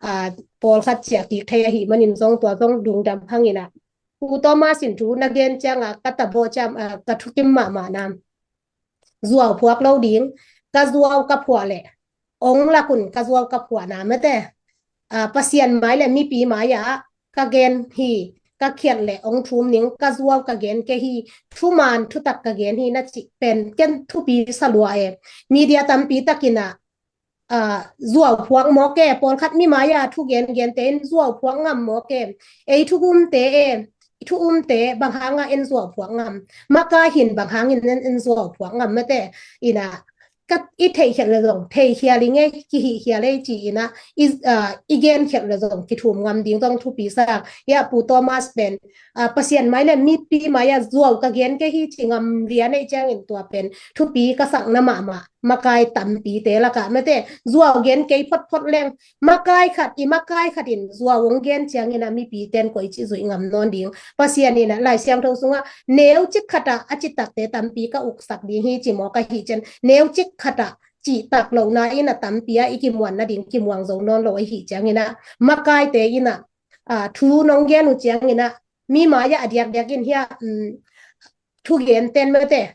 a pawlkhat ciah kik thei ahi manin zong tua zong lungdam hangin ah Pu Thomas in thu na gen ciangah ka tabawh ciam a ka thukim mahmah nam zuau phuak lo ding ka zuau ka phuah le ong lakun ka zuau ka phuah na mate a Pasian mai le mipi mai ah ka gen hi ka khiat le ong thum ning ka zuau ka gen ke hi thuman thutak ka gen hi na cih pen ken thupi salua e media tampi takin ah a zuau phuak mawk e pawlkhat mi mai ah thu gen gen te in zuau phuak ngam mawk e ei thu um te e thu um te bang hangah en zuau phuak ngam maka hin bang hangin en en zuau phuak ngam mate in ah ka i theih khial le zong, theih khial i ngei, kihih khial ei ci-in ah, i, ah, i gen khial le zong kithum ngam ding zong thupi sa. Hiah Pu Thomas pen, ah, Pasian mai le mipi mai-ah zuau ka gen kei hi ci ngam lian ei ciangin tua pen thupi ka sakna mahmah. Makai tampite lakah mate, zuau gen kei photphot leng, makai khat, i makai khat in zuau hong gen ciangin ah mipite in koici zuih ngam nawn ding. Pasian in ah Lai Siangtho sungah neucik khatah a citakte tampi ka uksak ding hi ci maw ka hih ciang, neucik khatah cihtak lohna in ah tampi ah i kimuan nading kimuang zo nawn lo ahih ciangin ah, makaite in ah, ah, thu nong gen uh ciangin ah, mi mai-ah a diakdiak in hiah, um, thugenten mate,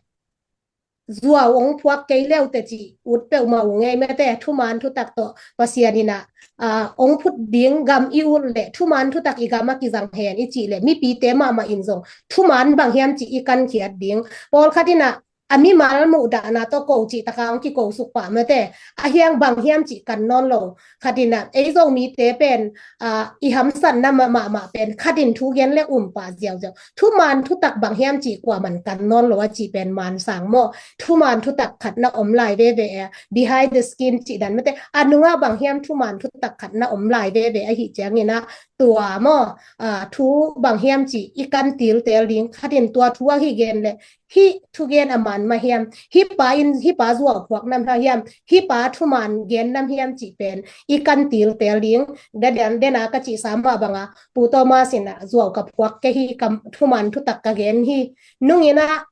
zuau hong phuak kei leute ci ut peuhmah uh ngei mate, thuman thutak tawh Pasian in ah, ah, hong phut ding gam i ut leh, thuman thutak i gam ah kizang hen i cih leh, mipite mahmah in zong thuman bang hiam cih i kankhiat ding. Pawlkhat in ah, a mimal muhdahna tawh ko cihtak ah hong kiko suk pah mate, a hiang bang hiam cih kan nawn lo. Khat in ah, ei Zomite pen, ah, i hamsatna mahmah pen, khat in thu gen le um pah ziauziau. Thuman thutak bang hiam cih kuaman kan nawn lo a cih pen mansang maw. Thuman thutak khat na om lai veve e, behind the scene cih dan mate. A nungah bang hiam thuman thutak khat na om lai veve ahih ciangin ah, tua maw, ah, thu bang hiam cih i kan tiltel ding. Khat in tua thu ahi gen le, hih thugen a man mah hiam, hih pa in, hih pa zuau phuak nam hiam, hih pa thuman gen nam hiam cih pen i kan tiltel ding. Dena ka cihsa mah bangah, Pu Thomas in ah zuau ka phuak kei hi, ka thuman thutak ka gen hi. Nung in ah,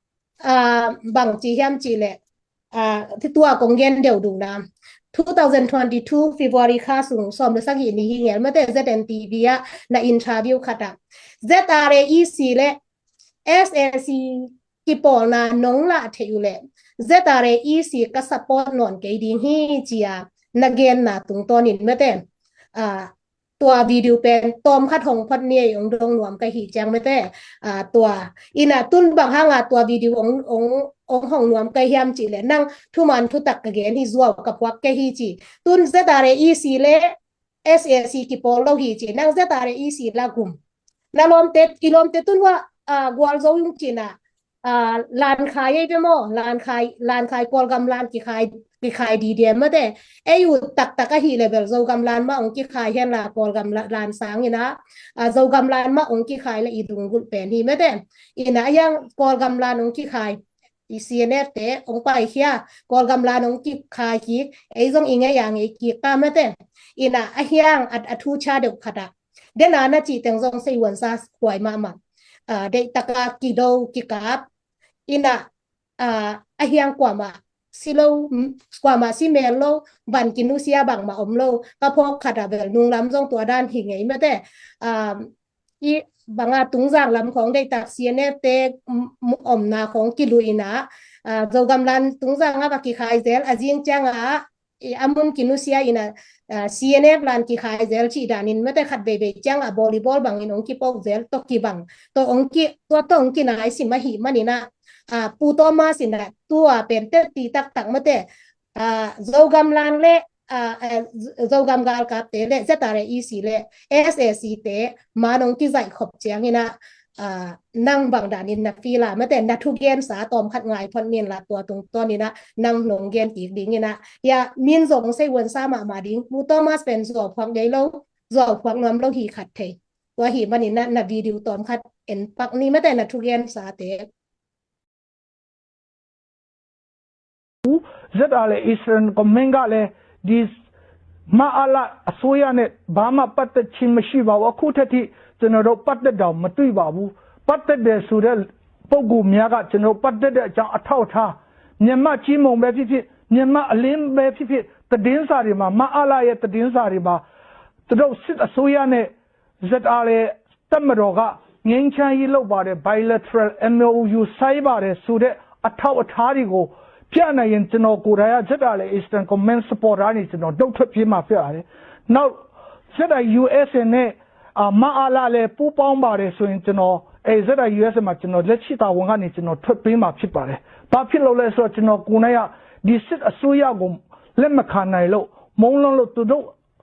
ah, bang ci hiam cih leh, ah, tua kong gen deuh dungna, two thousand twenty-two February kha sung sawm le sagih ni hi ngel mate, Z N T V ah na interview khat ah, Z R A E C le S A C kipawlna nong lah theih uh leh, Z R A E C ka support nawn kei ding hi ci-a na genna tungtawnin mate, ah, tua video pen tawmkhat hong phot ni ei, hong dong nuam ka hih ciang mate, ah, tua in ah tun bang hangah tua video hong, hong, hong hong nuam ka hiam cih leh, nang thuman thutak ka gen hi, zuau ka phuak kei hi ci. Tun Z R A E C le S A C kipawl lo hi ci, nang Z R A E C la gum. Na lawmte, i lawmte tun hua, ah, gualzo yung cina, ah, lan khai ei ve maw, lan khai, lan khai Kawlgam lan kikhai, kikhai di diam mate. Ei u taktak ahi level Zogam lan mah ong kikhai hen la, Kawlgam la-, lan sang ina, ah, Zogam lan mah ong kikhai le i lunggulh pen hi mate. Ina a hiang Kawlgam lan ong kikhai, i C N F te ong paikhia, Kawlgam lan ong kikhai kik, ei zong i ngei a ngei kik ta mate. Ina a hiang a, a thu cha deuh khat ah, dena na cih teng zong sei huansa huai mahmah. Ah, deihtaka kido kikap. Ina, ah, a hiang kuamah si lo, mm, kuamah si mel lo, van kinusia bangmah om lo. Ka phawk khat ah bel nunglam zong tua dan hi ngei mate. Ah, i banga Tungzang lam khawng deitak C N F te, mm, omna khawng kiluh ina, ah, Zogam lan Tungzang ah va kikhai zel, a zing ciangah i a mun kinusia ina, ah, C N F lan kikhai zel cih danin mate, khat veivei ciangah volleyball bangin ong kipok zel, tawh kibang, tawh ong ki, tua tawh ong kinai sim ahih manina, ah, Pu Thomas ina tua pen teti taktak mate, ah, Zogam lan le, ah, eh, Zogam galkapte le Z R A E C le S A C te man ong kizaih khop ciangina, ah, nang bang danin na feel a mate, na thugensa tawmkhat ngai phot nin la, tua tungtawn ina nang nong gen kik ding ina. Ya, min zong sei huansa mahmah ding, Pu Thomas pen zuau phuak ngei lo, zuau phuak nuam lo hi khat thei. Tua hi manina na video tawmkhat en pak ni mate, na thugensa te. Z R A Eastern Command ကလည်း ဒီ မအလ အစိုးရနဲ့ ဘာမှပတ်သက်ခြင်းမရှိပါဘူး။ အခုထက်ထိ ကျွန်တော်တို့ ပတ်သက်တာ မတွေ့ပါဘူး။ ပတ်သက်တယ်ဆိုတဲ့ ပုဂ္ဂိုလ်များက ကျွန်တော်တို့ ပတ်သက်တဲ့အကြောင်း အထောက်အထား မြန်မာ့ကြေးမုံပဲဖြစ်ဖြစ်၊ မြန်မာ့အလင်းပဲဖြစ်ဖြစ်၊ သတင်းစာတွေမှာ၊ မအလရဲ့ သတင်းစာတွေမှာ သူတို့ စစ်အစိုးရနဲ့ Z R A တပ်မတော်က ငြိမ်းချမ်းရေးလုပ်ပါတယ်၊ bilateral M O U စာရေးပါတယ်ဆိုတဲ့ အထောက်အထားတွေကို ပြနိုင်ရင် ကျွန်တော်ကိုယ်တိုင်က Z R A Eastern Command supporter ကနေ ကျွန်တော် နုတ်ထွက်ပေးမှာ ဖြစ်ပါတယ်။ နောက် Z R A U S A နဲ့ အာ၊ မအလလည်း ပူးပေါင်းပါတယ်ဆိုရင် ကျွန်တော်၊ အဲ၊ Z R A U S A မှာ ကျွန်တော် လက်ရှိတာဝန်ကနေ ကျွန်တော် ထွက်ပေးမှာ ဖြစ်ပါတယ်။ ဘာဖြစ်လို့လဲဆိုတော့ ကျွန်တော်ကိုယ်တိုင်က ဒီစစ်အစိုးရကို လက်မခံနိုင်လို့၊ မုန်းလွန်းလို့ သူတို့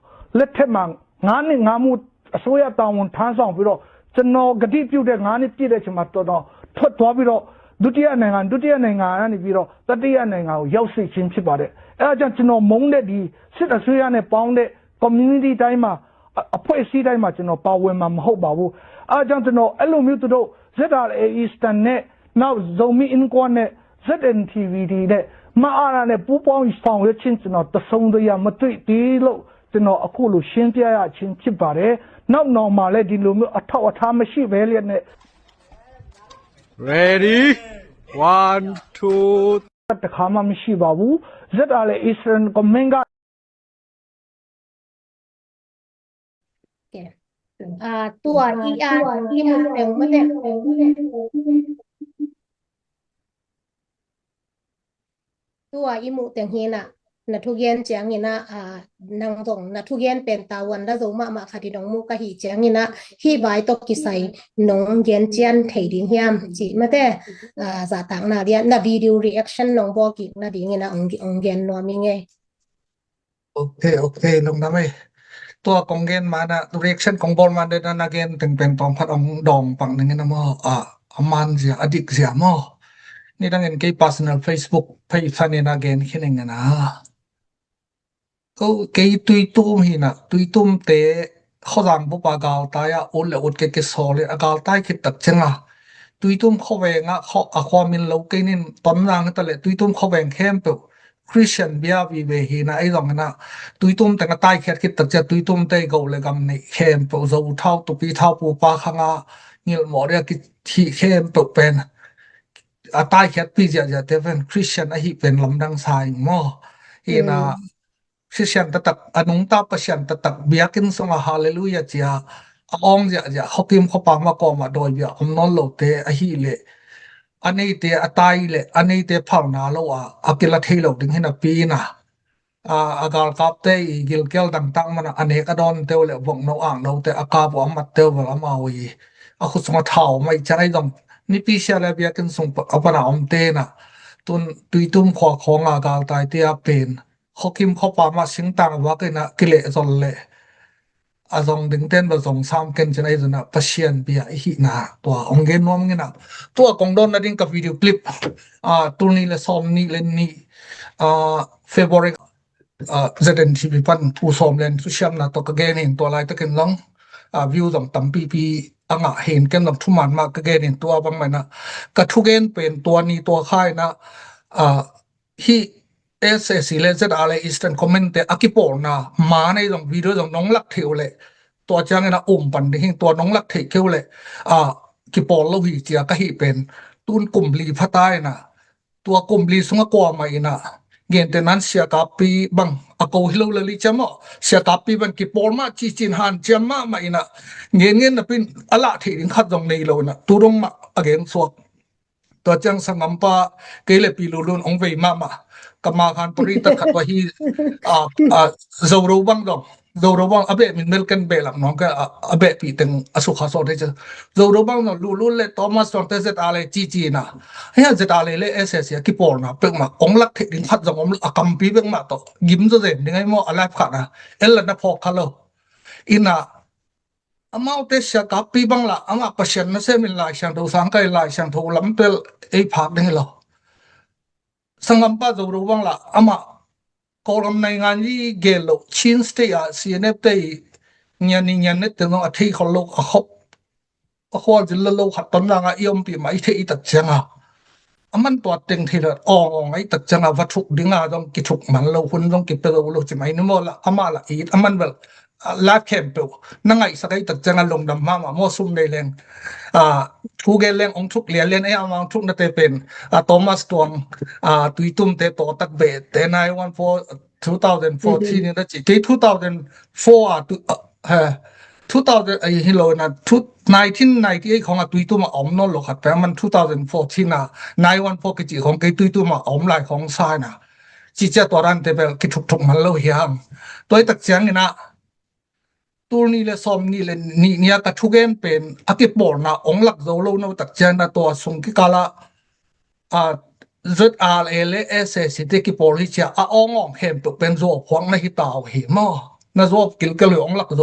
လက်ထက်မှာ ငါးနှစ် ငါးမှု အစိုးရတာဝန်ထမ်းဆောင်ပြီးတော့ ကျွန်တော်ကတိပြုတဲ့ ငါးနှစ်ပြည့်တဲ့အချိန်မှာ ကျွန်တော်ထွက်သွားပြီးတော့ ဒုတိယနိုင်ငံ၊ ဒုတိယနိုင်ငံကနေပြီးတော့ တတိယနိုင်ငံကို ရောက်စေခြင်းဖြစ်ပါတယ်။ အဲဒါကြောင့် ကျွန်တော် မုန်းတဲ့ ဒီစစ်အစိုးရနဲ့ ပေါင်းတဲ့ community တိုင်းမှာ၊ အ၊ အဖွဲ့အစည်းတိုင်းမှာ ကျွန်တော် ပါဝင်မှာ မဟုတ်ပါဘူး။ အဲဒါကြောင့် ကျွန်တော် အဲ့လိုမျိုး သူတို့ ZRA Eastern နဲ့ နောက် Zomi Inquirer နဲ့ ZNTV တွေနဲ့ မအရနဲ့ ပူးပေါင်းဆောင်ရွက်ခြင်း ကျွန်တော် တစ်စုံတစ်ရာ မတွေ့သေးလို့ ကျွန်တော် အခုလို ရှင်းပြရခြင်း ဖြစ်ပါတယ်။ နောက်နောင်မှာလည်း ဒီလိုမျိုး အထောက်အထား မရှိဘဲလျက်နဲ့ Ready? One, two. တစ်ခါမှ မရှိပါဘူး။ ZRA Eastern Command က ကဲ၊ အာ၊ သူ့၊ အာ၊ အီအာ၊ အီမုတ်တဵင်မ့ၢ်တဵင်၊ သူ့၊ အာ၊ အီမုတ်တဵင်ဟီနာ်၊ နထူၣ်ဂဲၢ်ၸိူင်ႉၼၼ်၊ အာ၊ နင်ၸိုင် နထူၣ်ဂဲၢ်ပၢၼ် တၢ်ဝၢၼ်လႄႈ ၸိုင်မမ ဖတ်တီၢ် နမူၢ်ၵႃႈဟီၸိူင်ႉၼၼ်၊ ဟီၣ်ဘၢႆႇတေႃႇၵိၸႂ် နဂဲၢ်ၸိူင်ႉၼၼ် ထႆးတီႈႁိမ်း ၸိုင်မ့ၢ်တဵင်၊ အာ၊ ဇာတ်သင်ၼၼ်ႉ န video reaction နဘိုၵ်ႉၵိၼ်ၼၼ်ႉ တီႈၼၼ်ႉ အုၵ်ႉ၊ အုၵ်ႉ၊ ဂဲၢ်ၼွမ်မီးငဲႉ။ OK, OK, လီလီ။ တူဝ်ၵွင်ႈဂႅၼ်မၼ်း reaction ၵွင်ႈပေႃးမၼ်းတႄႉၼႃႇ ၵႅၼ်ႇတဵင်ပဵၼ်တွင်ႈၽတ်း ဢွင်ႈတွင်ႈပၢၵ်ႇၼိုင်ႈၼႃႇမေႃႈ။ ဢႃႇ ဢမၢၼ်ႇၸိူဝ်း ဢတိၵ်ႉၸိူဝ်းမေႃႈ ၼႆႉ တၢင်းၵႅၼ်ႇ ၵႃႈ personal Facebook page သၢၼ်ၼႆႉၼႃႇ ၵႅၼ်ႇၶိုၼ်းၼိုင်ႈၼႃႇ။ ဢူဝ်ႇၶေႇ တူၺ်းတုမ်ႉႁိုဝ်ၼႃႇ တူၺ်းတုမ်ႉတႄႉ ၶေႃႈသင် ပေႃးပႃးၵႂႃႇတႆးဢႃႇ ဢုတ်းလႄႈဢုတ်း ၵႄႈၵႄႈသေႃးလႄႈ ဢႃႇ ၵႂႃႇတႆးၶိတ်းတၵ်းၸိုင်ဢႃႇ တူၺ်းတုမ်ႉၶေႃႈဝႅင်ႇဢႃႇ ၶေႃႈ ဢႃႇ ၶေႃႈမိၼ်လူဝ်ႇၵႃႈၼႆႉ တွၼ်ႈၼင်ႇတႄႉလႄႈ တူၺ်းတုမ်ႉၶေႃႈဝႅင်ႇၶႅမ်ႉပဵဝ်ႇ Christian ပီႈဢႃႇ ဝီႇဝီႇႁိုဝ်ၼႃႇ ဢၢႆႈၸွင်ႇၼႃႇ တူၺ်းတုမ်ႉတႄႉ ဢႃႇ တႆးၶႅတ်းၶိတ်းတၵ်းၸိုင် တူၺ်းတုမ်ႉတႄႉ ၵဝ်ႇလႄႈၵမ်ႇၼႆႉ ၶႅမ်ႉပဵဝ်ႇ ၸဝ်ႈထဝ်ႈ တူႇပီႈထဝ်ႈ ပူႇပႃႈၶၢင်းဢႃႇ ငိၼ်းမေႃႇလႄႈ ၵိတ်ႉထီႇၶႅမ်ႉပဵဝ်ႇပဵၼ် ဢႃႇ တႆးၶႅတ်းပီႈၸိူဝ်းၸိူဝ်းတႄႉ ပဵၼ် Christian ဢႃႇ ႁိုဝ်ပဵၼ်လမ်ႇတင်ႇသၢႆမႃး ႁိုဝ်ၼႃႇ ဢိုမ်း သျၢၼ်ႇတၢင်းတၢင်း ဢၼုင်ႇတႃႇပသျၢၼ်ႇတၢင်းတၢင်း ပျႃးၵိၼ်းသူင်ႇဢႃႇ ႁႃႇလေႇလုယႃႇ ၸိူဝ်း ဢႃႇ ဢွင်ႇၸိူဝ်း ၸိူဝ်း ၶဝ်ၵိမ်းၶဝ်ႈပႃးမႃးၵေႃႈ မႃးတူၺ်းပျႃး ဢမ်ႇၼွၼ်းလူဝ်ႇတႄႉ ဢႃႇ ႁိုဝ်လႄႈ ဢၼ်ၼႆႉတႄႉ ဢႃႇ တႆးလႄႈ ဢၼ်ၼႆႉတႄႉ ၽႃႇဝၼႃႇလူဝ်ႇဢႃႇ ဢၵိလႃႇထေႇလူဝ်ႇ တိင်ႇႁိၼ်ႇဢႃႇ ပီႈၼႃႇ ဢႃႇ ဢႃႇ ၵႃႇလ်ၵၢပ်ႈတႄႉ ဢီႇၵိလ်ၵႄႇ တင်းတင်းမၼ်းၼႃႇ ဢၼ်ၼႆႉၵေႃႈ တွၼ်ႈတႄႉလႄႈ ဝူင်ႈၼူဝ်ဢၢင်ႇၼူဝ်တႄႉ ဢႃႇ ၵႃႇပူႇဢမၢတ်ႈတႄႉ ဝႃႈဢမ်ႇဢဝ်ဢီႈ ဢႃႇ ၶုတ်းသူင်ႇဢႃႇ ထၢဝ်ႇမႆႈၸႂ်ၼႆႉ တွင်ႈ ၼႆႉပီႈသျႃးလႄႈ ပျႃးၵိၼ်းသူင်ႇ ဢႃႇ ပၼ်ဢႃႇ ဢမ်ႇတႄႉၼႃႇ တွၼ်ႈ တူၺ်းတုမ်ႉၶေႃႈၶွင် ဢႃႇ ၵႃႇလ်တႆးတႄႉ ပဵၼ် ၶဝ်ၵိမ်းၶဝ်ႈပႃးမႃး သဵင်တၢင်ႇဝႃႈၵႃႈၼႃႇ ၵႃႈလႄႈ ၸွမ်းလႄႈ ဢႃႇ ၸွင်ႇတိင်ႇတႅၼ်းပႃး ၸွင်ႇသမ်ႉၵႅၼ်ႇၸိူင်ႉၼႆၸိူင်ႉၼႃႇ ပသျၢၼ်ႇပီႈဢႃႇ ဢီႈႁိုဝ်ၼႃႇ တူဝ်ဢွင်ႇၵႅၼ်ႇၼွမ်းၼႆႉၼႃႇ တူဝ်ၵွင်ႈတွၼ်းၼႃႇ တိင်ႇၵႃႈ ဝီႇတီႇဢူဝ်ႇၶလိပ်ႉ ဢႃႇ တူၼ်ႈၼီႈလႄႈ သွမ်ႈၼီႈလႄႈၼီႈ ဢႃႇ ၾႅပ်ႉဝႃႇရီႇ ဢႃႇ ၸႅတ်ႉ ဢႅၼ်ႇထီႇဝီႇ ပၼ် ၽူႈသွမ်ႈလႅၼ် ၽူႈသႅမ်ၼႃႇ တူဝ်ၵႃႈၵႄႈၼႆႉ တူဝ်လၢႆတၵ်းၵႅၼ်ႇၸွင်ႇ ဢႃႇ ဝိဝ်းၸွင်ႇတမ်ပီႈပီႈ ဢႃႇ ငႃႇႁဵၼ်းၵႅၼ်ႇၸွင်ႇ ထူႉမၢၼ်ႇမႃး ၵႃႈၵႄႈၼႆႉ တူဝ်ဝၢင်းမႆႈၼႃႇ ၵႃႈထူႉၵႅၼ်ႇပဵၼ် တူဝ်ၼီႈတူဝ်ၶၢႆႉၼႃႇ ဢႃႇ ႁိ ဢႅတ်ႉသ်ဢႅတ်ႉသ်ဢေႇ လႄႈ ၸႅတ်ႉ ဢႃႇ လႄႈ ဢီးသတၼ်ႇ ၶွမ်ႇမႅၼ်ႉ တႄႉ ဢႃႇ ၵိပ်ႉပေႃႇၼႃႇ မႃးၼႆႉ ၸွင်ႇ ဝီႇတီႇဢူဝ်ႇ ၸွင်ႇ ၼွင်ႉလၵ်ႉထေႇလႄႈ တူဝ်ၸၢင်ႈၼႆႉၼႃႇ ဢုမ်ႈပၼ်ႇတိၼ်ႇႁိင်ႈ တူဝ်ၼွင်ႉလၵ်ႉထေႇၶဵဝ်လႄႈ ဢႃႇ ၵိပ်ႉပေႃႇလူဝ်ႇႁိုဝ်ၸိူဝ်းၵေႃႈ ႁိုဝ်ပဵၼ် တူၼ်ႈၵုမ်ႇလီၽႃႈတႂ်ႈၼႃႇ တူဝ်ၵုမ်ႇလီသုင်ၵႂႃႇမႃးဢိၼ်ႇၼႃႇ ငဵၼ်းတႄႉၼၼ်ႉ သြႃႇၵႃႇပီႇပၢင်ႇ ဢၵူဝ်ႇႁိုဝ်လႄႈ လီၸႂ်မႃး သြႃႇၵႃႇပီႇပၢင်ႇ ၵိပ်ႉပေႃႇမႃး ၸီႉၸိၼ်ႇႁၢၼ်ႉၸႅမ်ႈမႃး မႃးဢိၼ်ႇၼႃႇ ငဵၼ်းငဵၼ်းၼႃႇ ပဵၼ်ဢလႃႇထေႇ ၶတ်းၸွင်ႇၼႆႉလူးၼႃႇ တူႈတွင်ႇမႃး ဢၵႅင်ႇသွၵ်ႈ တူဝ်ၸၢင်ႈသင်ႇငၢမ်ႇပႃႈ ၵႄႈလႄႈ ပီႈလူႇလုၼ်ႈ ဢွင်ႇဝႆႉမႃးမႃး ၵမ်ႇမႃႇၵၢၼ်ႇ ပရိသတ်ႈ ၶတ်းဝႃႈႁိုဝ် ဢႃႇ ဢႃႇ ၸဝ်ႈရူဝ်ႇဝၢင်းၸွင်ႇ ၸဝ်ႈရူဝ်ႇဝၢင်း ဢပျႄႇမိၼ်မႄႈၵၼ် ပျႄႇလင်ၼွင်ႉၵေႃႈ ဢႃႇ ဢပျႄႇပီႈတဵင်ႇ ဢသုၶႃႇသေႃးတႄႉၸႃႉ ၸဝ်ႈရူဝ်ႇဝၢင်းၸွင်ႇ လူႇလုၼ်ႈလႄႈ တေႃးမတ်ႉၸွင်ႇ တႄႉၸႅတ်ႉ ဢႃႇ လႄႈ ၸီႉၸီႉၼႃႇ ႁႂ်ႈၸႅတ်ႉ ဢႃႇ လႄႈ လႄႈ ဢႅတ်ႉသ်ဢႅတ်ႉသ် ဢႃႇ ၵိပ်ႉပေႃႇၼႃႇ ပဵၵ်ႉမႃး ဢွင်ႇလၵ်ႉထေႇ ၶတ်းၸွင်ႇ ဢွင်ႇလၵ်ႉ ဢၵမ်ႇပီႇ ပဵၵ်ႉမႃး တေႃႇ ယိမ်ၸိူဝ်းၸိူဝ်း ၼႆႉငၢႆးမူတ်း ဢလၢႆႉၽၢတ်ႇၼႃႇ ဢႅလ်ႇလႃႇၼႃႇ ၽေႃႇၶႃႈလူး ဢိၼ်ႇၼႃႇ ဢမၢဝ်းတႄႉ သြႃႇၵႃႇပီႇပၢင်ႇလႃႇ ဢမႃႉပသျၢၼ်ႇၼႃႇ သႄႉမိၼ်လၢႆသႅင်ထူဝ်ႇ သၢင်ႇၵႆႇလၢႆသႅင်ထူဝ်ႇ လမ်းပႄႇ ဢေႇၽၢၵ်ႇၼႆႉလူး သင်ႇငၢမ်ႇပႃႈ ၸဝ်ႈရူဝ်ႇဝၢင်းလႃႇ ဢမႃႉ ၵေႃႈလမ်ၼႆႉ ငၢၼ်းယိုဝ်းၵႄႈလူး ၶျိၼ်းသတဵတ်ႉ ဢႃႇ သီႇဢႅၼ်ႇဢႅပ်ႉၾ် တႄႉ ၺၢၼ်ႇၼႆႉ ၺၢၼ်ႇၼႆႉ တႄႉၼေႃႈ ဢထႄးၶေႃႈလူး ဢၶေႃႈ ဢၶေႃႈ ၸိုင်ႈလႄႈ လူဝ်ႇၶတ်းတွၼ်းလၢင်း ဢႃႇ ဢီးဢွမ်ႇပီႇမႃး ဢီးထႄး ဢီးတၵ်းၸႅင်ႈ ဢႃႇ ဢမၼ်း တူဝ်တဵင်ႈထီႇလႄႈ ဢွင်ႇဢွင်ႇ ဢီးတၵ်းၸႅင်ႈ ဢႃႇ ဝတ်ႉထုၵ်ႉ တီႈငႃး ၸွင်ႇၵႄႈထုၵ်ႇမၼ်းလူး ႁုၼ်ႇၸွင်ႇၵႄႈပႅတ်ႈလူး ၸိုင်မႂ်ႇၼႆႉ မူတ်းလႃႇ ဢမႃႉလႃႇ ဢီး ဢမၼ်းဝႃႈ ဢႃႇ လၢႆးၶႅမ်ႉပဵဝ်ႇ ၼင်ႇၼႆ သၵ်ႉဢီးတၵ်းၸႅင်ႈ ဢႃႇ လူမ်ႈလမ်မႃးမႃး မူဝ်းသုမ်းလႄႈလႅင်း ဢႃႇ ထူဝ်းၵႄႈလႅင်း ဢွင်ႇထုၵ်ႉလႄႈလႅင်း ဢေႇ ဢႃႇ ဢွင်ႇထုၵ်ႉၼႃႇ တႄႉပဵၼ် ဢႃႇ တေႃးမတ်ႉ တွင်း ဢႃႇ တူၺ်းတုမ်ႉတႄႉ တေႃႇတၵ်းပႄႇ တႄႉ nine one four two thousand fourteen ၼႆႉၼႃႇ ၸိုဝ်ႈ ၵႄႈ two thousand four ဢႃႇ တူၺ်း ဢိူဝ်ႇ ႁႃႉ two thousand ဢႃႇ ႁိုဝ်လႃႇၼႃႇ two ၼႆႉထီႇၼၢႆႇတီႇဢဵတ်ႉ ၶွင် ဢႃႇ တူၺ်းတုမ်ႉ ဢႃႇ ဢွမ်ႇၼွၼ်းလူးၶႃႈ ပႅတ်ႈမၼ်း two thousand fourteen ၼႃႇ nine one four ၵႄႈၸိုဝ်ႈၶွင် ၵႄႈတူၺ်းတုမ်ႉ ဢႃႇ ဢွမ်ႇလၢႆႇၶွင်သၢႆးၼႃႇ ၸိုဝ်ႈၸႅတ်ႉ တေႃႇတၼ်းတႄႉ ပႅတ်ႈ ၵႄႈထုၵ်ႇထုၵ်ႇမၼ်းလူး ႁႃႉ တူၺ်းတၵ်းၸႅင်ႈၼႆႉၼႃႇ တူၺ်းၼီႈလႄႈ သွမ်ႈၼီႈလႄႈ ၼီႈ ၼီႈၵႃႈ ထူဝ်းၵႅၼ်ႇပဵၼ် ဢႃႇ ၵႄႈပေႃႇၼႃႇ ဢွင်ႇလၵ်ႉၸူဝ်ႈလူးၼေႃႈ တၵ်းၸႅင်ႈၼႃႇ တူဝ်သုင်ၵႄႈၵႃႈလႃႈ ဢႃႇ ၸႅတ်ႉ ဢႃႇ လႄႈ ဢႅတ်ႉသ်ဢႅတ်ႉသ်ဢေႇ တႄႉ ၵႄႈပေႃႇလီႇၸႃႉ ဢႃႇ ဢွင်ႇဢွင်ႇ ႁႅမ်ႉပဵၼ်ၸူဝ်ႈၽွင်ႈၼႃႇ ႁိုဝ်တႃႇႁိုဝ်မေႃႈ ၼႃႇ ၸူဝ်ႈၵိၼ်ၵႃႈလႄႈ ဢွင်ႇလၵ်ႉၸူဝ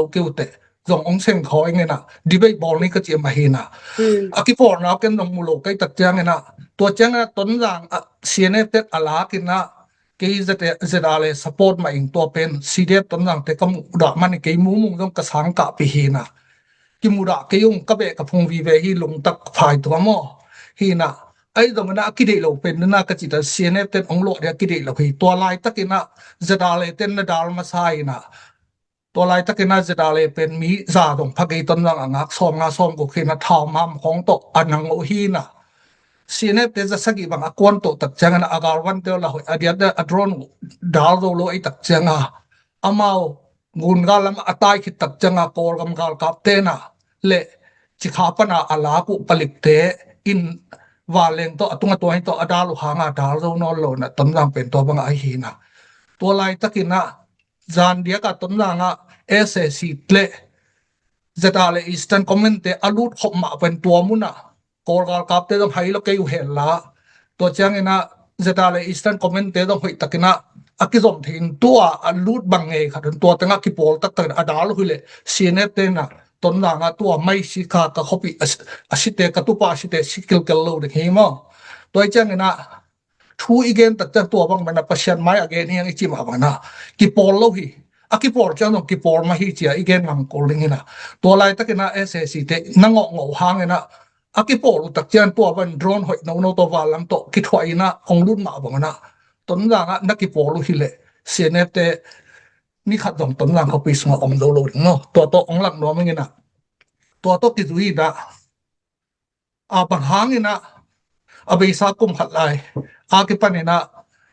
်ႈၵဵဝ်ႇတႄႉ zong ong seng khaw ing inah debate bawl ni ka ci mah hi inah. A kipawlna ken zong mu lo kei tak ciang inah tua ciang inah Tonzang ah C N F te a lak inah kei Z A le support mah ing tua pen C D F Tonzang te ka mudah man kei mumung zong ka sang kah pi hi inah. Kimudah kei ung ka beh ka phung vive hi lungtak phai tua maw hi inah. Ahi zong inah a kideih lo pen inah ka cih ta C N F ten ong luah dia kideih lo hi tua laitak inah Z A le ten na dal masa inah. Tua laitak inah Z A le pen mi za dong pha kei Tonzang a ngak sawm nga sawm guk hi inah thau mam khawng tawh a nang uh hi inah. C N F te za sagih bang a kuan tawh tak ciang inah a galvan te uh la hoih a diat a drone uh dal zo lo ei tak ciang a amau gun gal lam a tai khit tak ciang a Kawlgam galkap te inah le cikha pana a lak uh palik te in vanleng tawh a tung a tuai tawh a dal uh hang a dal zo nawn lo inah Tonzang pen tua bang a ahi hi inah. Tua laitak inah zan diak a Tonzang ah S A C le Z A le Eastern Command te a lut khop mah pen tua mun ah Kawl galkap te zong hai lo kei uh hen la. Tua ciang inah Z A le Eastern Command te zong hoih tak inah a kizom thei in tua a lut bang ngei khat in tua teng ah kipawl taktak in a dal uh hi leh C N F te inah Tonzang ah tua mai si kha ka khuapih a si, a site ka tupa a site si kilkel lo ding hi maw. Tua hi ciang inah thu i gen tak ciang tua bang mana Pasian mai a gen hi ang i ci mah bang inah kipawl lo hi. A kipawl ciang zong kipawl mah hi ci a i gen ngang kul ding inah. Tua laitak inah S A C te na ngawh ngawh hang inah a kipawl uh tak ciang tua bang drone hoih nono tawh vanlam tawh kithuah inah ong lut mah bang inah Tonzang ah na kipawl uh hi leh C N F te ni khat zong Tonzang khuapi sungah om zo lo ding maw. Tua tawh ong lak nuam ing inah tua tawh kizui inah a bang hang inah a beisa kum khat lai a kipan inah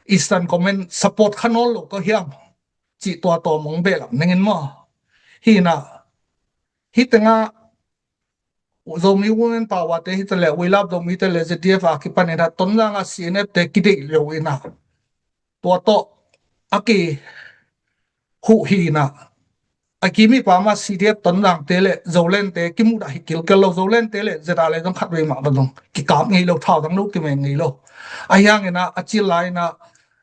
Eastern Command support kha nawn lo ka hiam cih tua tawm ong behlap ning in maw. Hi inah hi tengah Zomi Women Power te hi ta leh We Love Zomi te le Z D F a kipan inah Tonzang ah C N F te kideih lo inah tua tawh a ki huh hi inah a kimi pa mah C D F Tonzang te le Zoland te kimudah hi kilkel lo Zoland te le Z A le zong khat vei mah ka zong kikap ngei lo thau dang lo kimeng ngei lo. A hiang inah a cil lai inah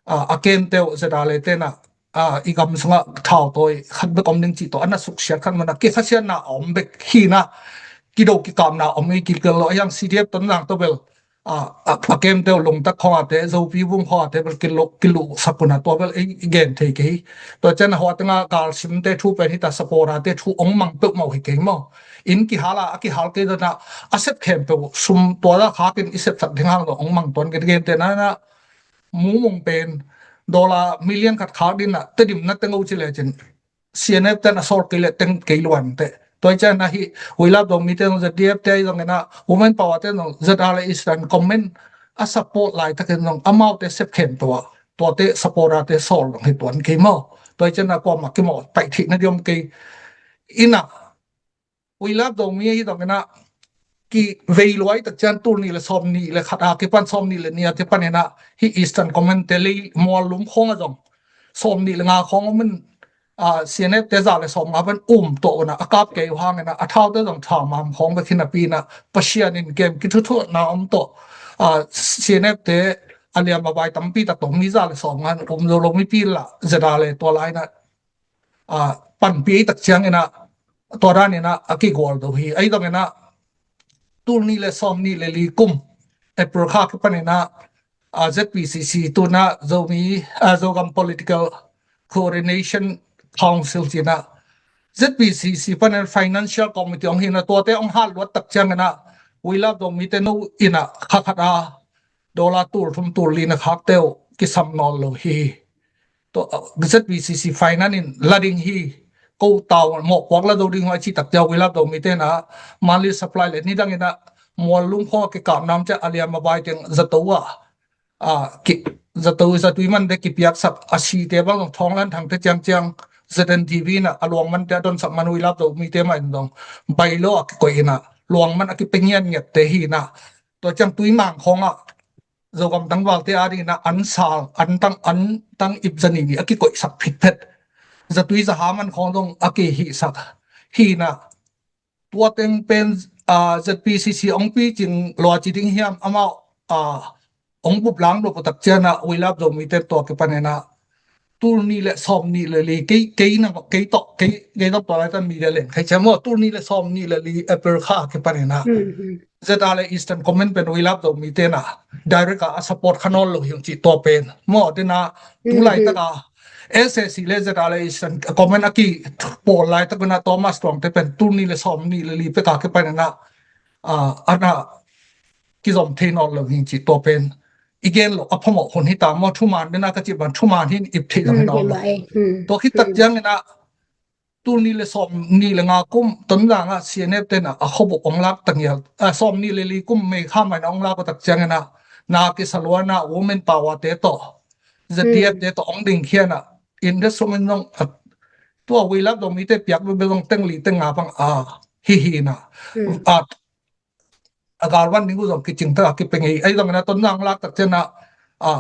a kem teu Z A le te inah a i gam sungah thau tawi khat bek om ding cih tawh a na suksiat khat mana kikhasiatna a om bek hi inah kido kikapna om i kilkel lo a hiang C D F Tonzang tawh bel a kem teu lungtak khawng a te Zopi vung khawng a te bel kiluh sak un a tua bel i gen thei kei. Tua ciang a hua tengah galsim te thu pen hita support a te thu ong mang peuhmah uh hi kei maw. Inn kihal a a kihal kei dana a sep khempeuh sum tua da khakin i sepsak ding hang dong ong mang tuan gen gen te na na mumung pen dollar million khat khak ding a Tedim na teng uh ci lecin C N F ten a sawl kei le teng kei luan te. Tua i ciang a hi We Love Zomi te zong Z D F te ahi zongin a Women Power te zong Z R le Eastern Command a support laitakin zong amaute sep khem tua tuate support a te sawl zong hi tuan kei maw. Tua i ciang a kuamah kimawh paih theihna diom kei ina We Love Zomi ahi zongin a kivei luai tak ciang tul nih le sawm nih le khat a kipan sawm nih le nih a kipan ina hi Eastern Command te lei mual lum khawng a zong sawm nih le nga khawng om in a C N F te za le sawm nga pan um tawh una a kap kei uh hangin a thau te zong thau mam khawng bek hi napi ina Pasian in kem kithuthuatna om tawh a C N F te a liam a vai tampi tak tawh mi za le sawm nga um zo lo mipi la Z R le tua lai ina a panpi tak ciang ina tua dan ina a kigual do hi. Ahi zong ina tul nih le sawm nih le li kum April kha kipan ina a Z P C C tuna Zomi a Zogam Political Coordination Council cina Z P C C panin Financial Committee ong hina tuate ong hat luat tak ciang ina We Love Zomi te no ina kha khat a dollar tul thum tul li na khak teu kisam nawn lo hi. Tua Z P C C finance in la ding hi. Ko tau mawh puak la do ding ho a ci tak ciang We Love Zomi te na monthly supply le ni dang ina mual lum kho kikap nam ciang a liam a vai teng zato a a ki zato zatui man te kipiak sak a si te bang thawng lan thang te ciang ciang Z N T V na a luang man te a don sak man We Love Zomi te mah in zong bai lo a kikoih ina luang man a kipe ngiat ngiat te hi ina tua ciang tui mang khawng a Zogam tangvalte a dingin a an sal an tang an tang ip zani ni a kikoihsak phitphet zatui zaha man khawng dong a kihihsak hi ina tua teng pen a Z P C C ong picing lua ci ding hiam amau a ong bup lang lo putak ciana We Love Zomi te tua kipan ina tul nih le sawm nih le li, kei, kei na, kei tawh, kei, kei tawh tua lai tan media leng khai cia maw, tul nih le sawm nih le li April kha a kipan ina. Hmm, hmm. Zeta le Eastern Command pen Weilap Zomi te na direct a, a support kha nawn lo hi ung ci tua pen. Maw, tena, tu lai taka S A C le Zeta le Eastern Command a kipawl lai tak ina Thomas Tuang te pen tul nih le sawm nih le li pek a kipan ina, a, ana kizom thei nawn lo hi ci tua pen. I gen lo a phamawh hun hi ta maw, thuman dena ka ci bang thuman hin ip thei lo hi nawn lo. Tua khit tak ciang ina tul nih le sawm nih le nga kum Tonzang ah C N F tena a khuabuk ong lak ta ngial, a, sawm nih le li kum May kha maina ong lak uh tak ciang ina na kisa luana women power te tawh Z D F te tawh ong ding khiana in the sumin zong, a, tua Weilap Zomi te piak bebe zong teng li teng nga bang a hi hi na. A, a galvan ding uh zong kicing ta a kipe ngei. Ahi zongin a Tonzang lak tak ciang a, a,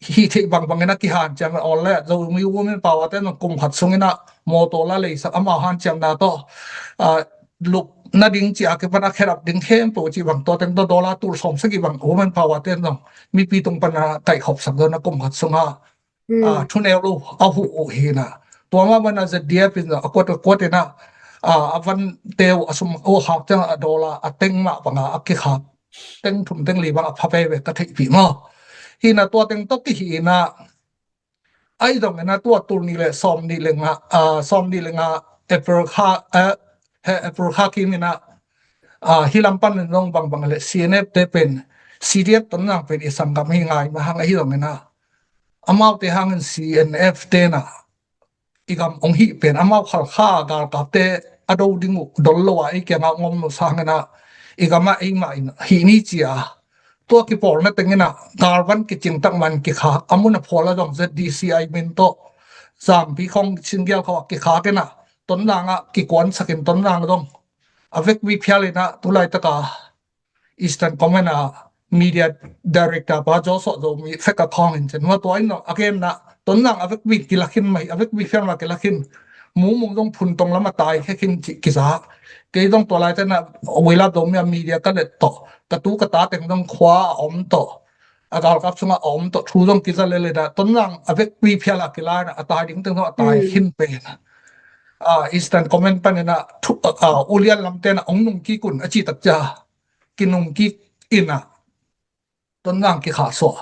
hi thei bangbang in a kihanciam a awl le Zomi women power te zong kum khat sungin a mawtaw la leisak amau hanciamna tawh, a, lup na ding ci a kipan a kherap ding khempeuh ci bang tua teng tawh dollar tul sawm sagih bang women power te zong mipi tung pan a kaihkhop sak zong a kum khat sung a a, thuneu lo a huh uh hi na. Tua mah bana Z D F in a kuat a kuat ina, a, a van teu a sum uh khak ciang a dollar a teng mah banga a kikhak teng thum teng li bang a pha veve ka theihpih maw. Hi na tua teng tawh kihi ina, ahi zong ina tua tul nih le sawm nih le nga, a, sawm nih le nga April kha, a, he April kha kim ina, a, hi lam pan in zong bangbang le C N F te pen C D F Tonzang pen i sanggam hi ngai mah hang ahi zong ina amaute hangin C N F tena i gam ong hih pen amau Khalkha galkapte a do ding uh dol lo a ei kiangah ong om lo sangin a i gamah eimah in hih ni ci a tua kipawlna tengin a galvan kicing tak man kikhak a mun a phual a zong Z D C I min tawh Zampi khong Singial khawng a kikhak in a Tonzang ah kikuansak in Tonzang zong a vekpi phial in a tu laitak a Eastern Command a media director pa Joshua Zomi fek a khawng in cen hua tua in a gen na Tonzang a vekpi kilak khin mai a vekpi phial mah kilak khin mumung zong phun tong lam a tai khe khin ci kiza. Kei zong tua lai tena Weilap Zomi a media ka let tawh ka tu ka ta teng zong khua a om tawh a galkap sungah a om tawh thu zong kiza lele da Tonzang a vekpi phial a kilai na a tai ding teng zong a tai khin pen. A, Eastern Command panin a thu, a, ulian lam tena ong nung kik un a ci tak cia kinung kik in a Tonzang kikhah suah.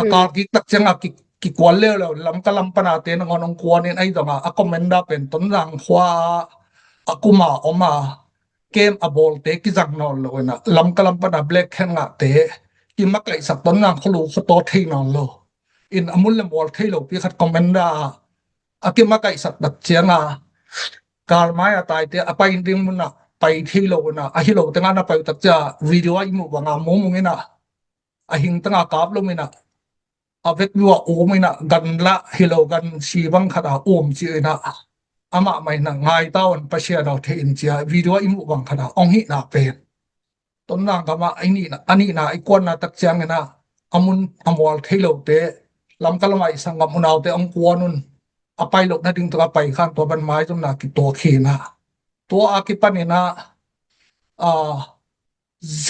A kal kik tak ciang a ki, kikual leuleu Lamka lam pana te nangawn ong kuan in ahi zong a, a commander pen Tonzang khua a kuma om a kem a bawlte kizang nawn lo in a Lamka lam pana Black Hand ngahte kimakaihsak Tonzang khua lu khua taw thei nawn lo in a mun le mual thei lo pi khat commander a a kimakaihsak tak ciang a galmai a taite a pai ding mun a pai thei lo in a ahi lo teng a na pai uh tak cia video a i muh bang a mumung in a a hing teng a kap lo in a a vek lu a um in a gan lah hi lo gan si bang khat a um ci in a amah mai na ngai ta un Pasian a thei in cia video a i muh bang khat a ong hih na pen. Tonzang gamah a nihna, a nihna i kuanna tak ciangin a, a mun a mual thei lote, Lamka lamah i sanggam unaute ong kuan un, a pai loh nading tuk a pai khan tua ban maizumna kituak hi na. Tua a kipanin a, a, Z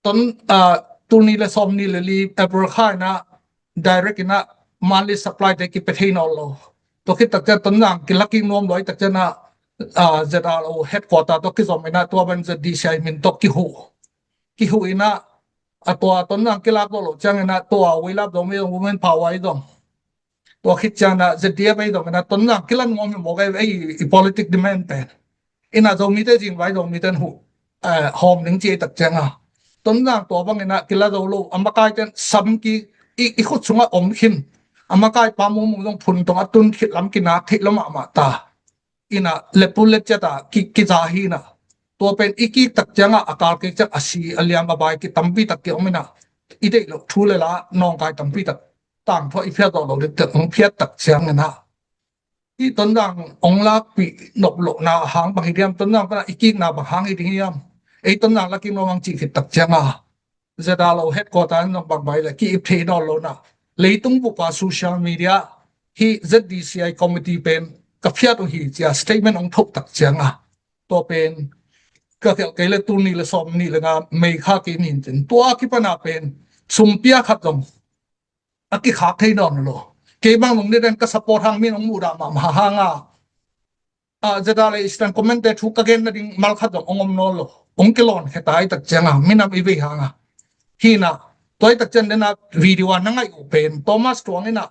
ton, a, tul nih le sawm nih le li April kha in a, direct in a monthly supply te kipia thei nawn lo. Tua khit tak ciang Tonzang kilak kik nuam luai tak ciang a, a, Z R O headquarter tawh kizom in a tua ban Z D C I min tawh kihuh. Kihuh in a, a tua Tonzang kilak dawh loh ciangin a tua Weilap Zomi Women Power i zong. Tua khit ciang a Z D F i zong in a Tonzang kilan nuam hi mawk ei, ei i politic demand pen. Ina Zomite zingvai Zomite in huh, eh, hawm ning ci ei tak ciang a. Tonzang tua bangin a kila zo lo, a makaite in sam ki, i, i khut sungah om khin. A makai pa mumung zong phun tong a tun khit lam kinak theih lo mahmah ta. Ina lepu let ciat a ki, kiza hi na. Tua pen i kik tak ciang a, a kal kik ciang a si, a liam a bai ki tampi tak ki om ina. I deih lo thu le la, nawngkai tampi tak. Tangthu a i phiat zawh lo ding tak, hong phiat tak ciang ina. I Tonzang ong lakpih nop lohna hang bang hi diam, Tonzang pana i kikna bang hang hi ding hiam? Ei Tonzang lakin nuam ang cih khit tak ciang a Z R O headquarter in zong bang bai le ki ip thei nawn lo na. Leitung bup a social media hi Z D C I committee pen ka phiat uh hi cia statement ong thoh tak ciang a. Tua pen ka khelh kei le tul nih le sawm nih le nga May kha kei nin cin. Tua kipana pen sumpia khat zong a kikhak thei nawn lo. Kei bang nung ni den ka support hang min hong muh dah mahmah hang a, a, ZRA Eastern Command te thu ka gen nading malkhat zong hong om nawn lo. Hong kilawn khia ta i tak ciang a, minam i vei hang a. Hi na, tua i tak ciang den a video a na ngaih uh pen Thomas Tuang in a,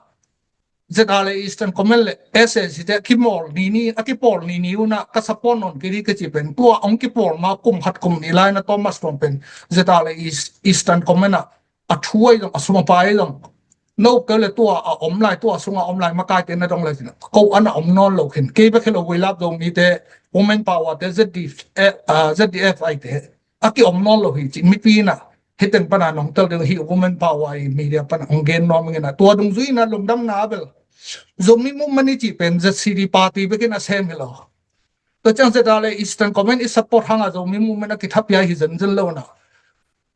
ZRA Eastern Command le SAC te a kimawl ni ni, a kipawl ni ni un a ka support nawn kei ding ka ci pen, tua hong kipawl ma kum khat kum nih lai na Thomas Tuang pen ZRA East, Eastern Command a a thu ahi zong, a sum a pai ahi zong, no keu le tua a om lai, tua sunga om lai makaite na dong lai cin a, ko ana om nawn lo khin. Kei bek hi lo, Weilap Zomite, Women Power te, ZDF, eh, ah, ZDF ai te a ki om nawn lo hi ci mipi na. Hi teng pana nong tel ding hi, Women Power i media pana hong gen nuam ing ina, tua dungzui ina lungdamna bel Zomi Movement i ci pen ZCD party bekin a sem hi lo. Tua ciang ZRA Eastern Command i support hanga Zomi Movement a kithapiak hi zenzen lo na.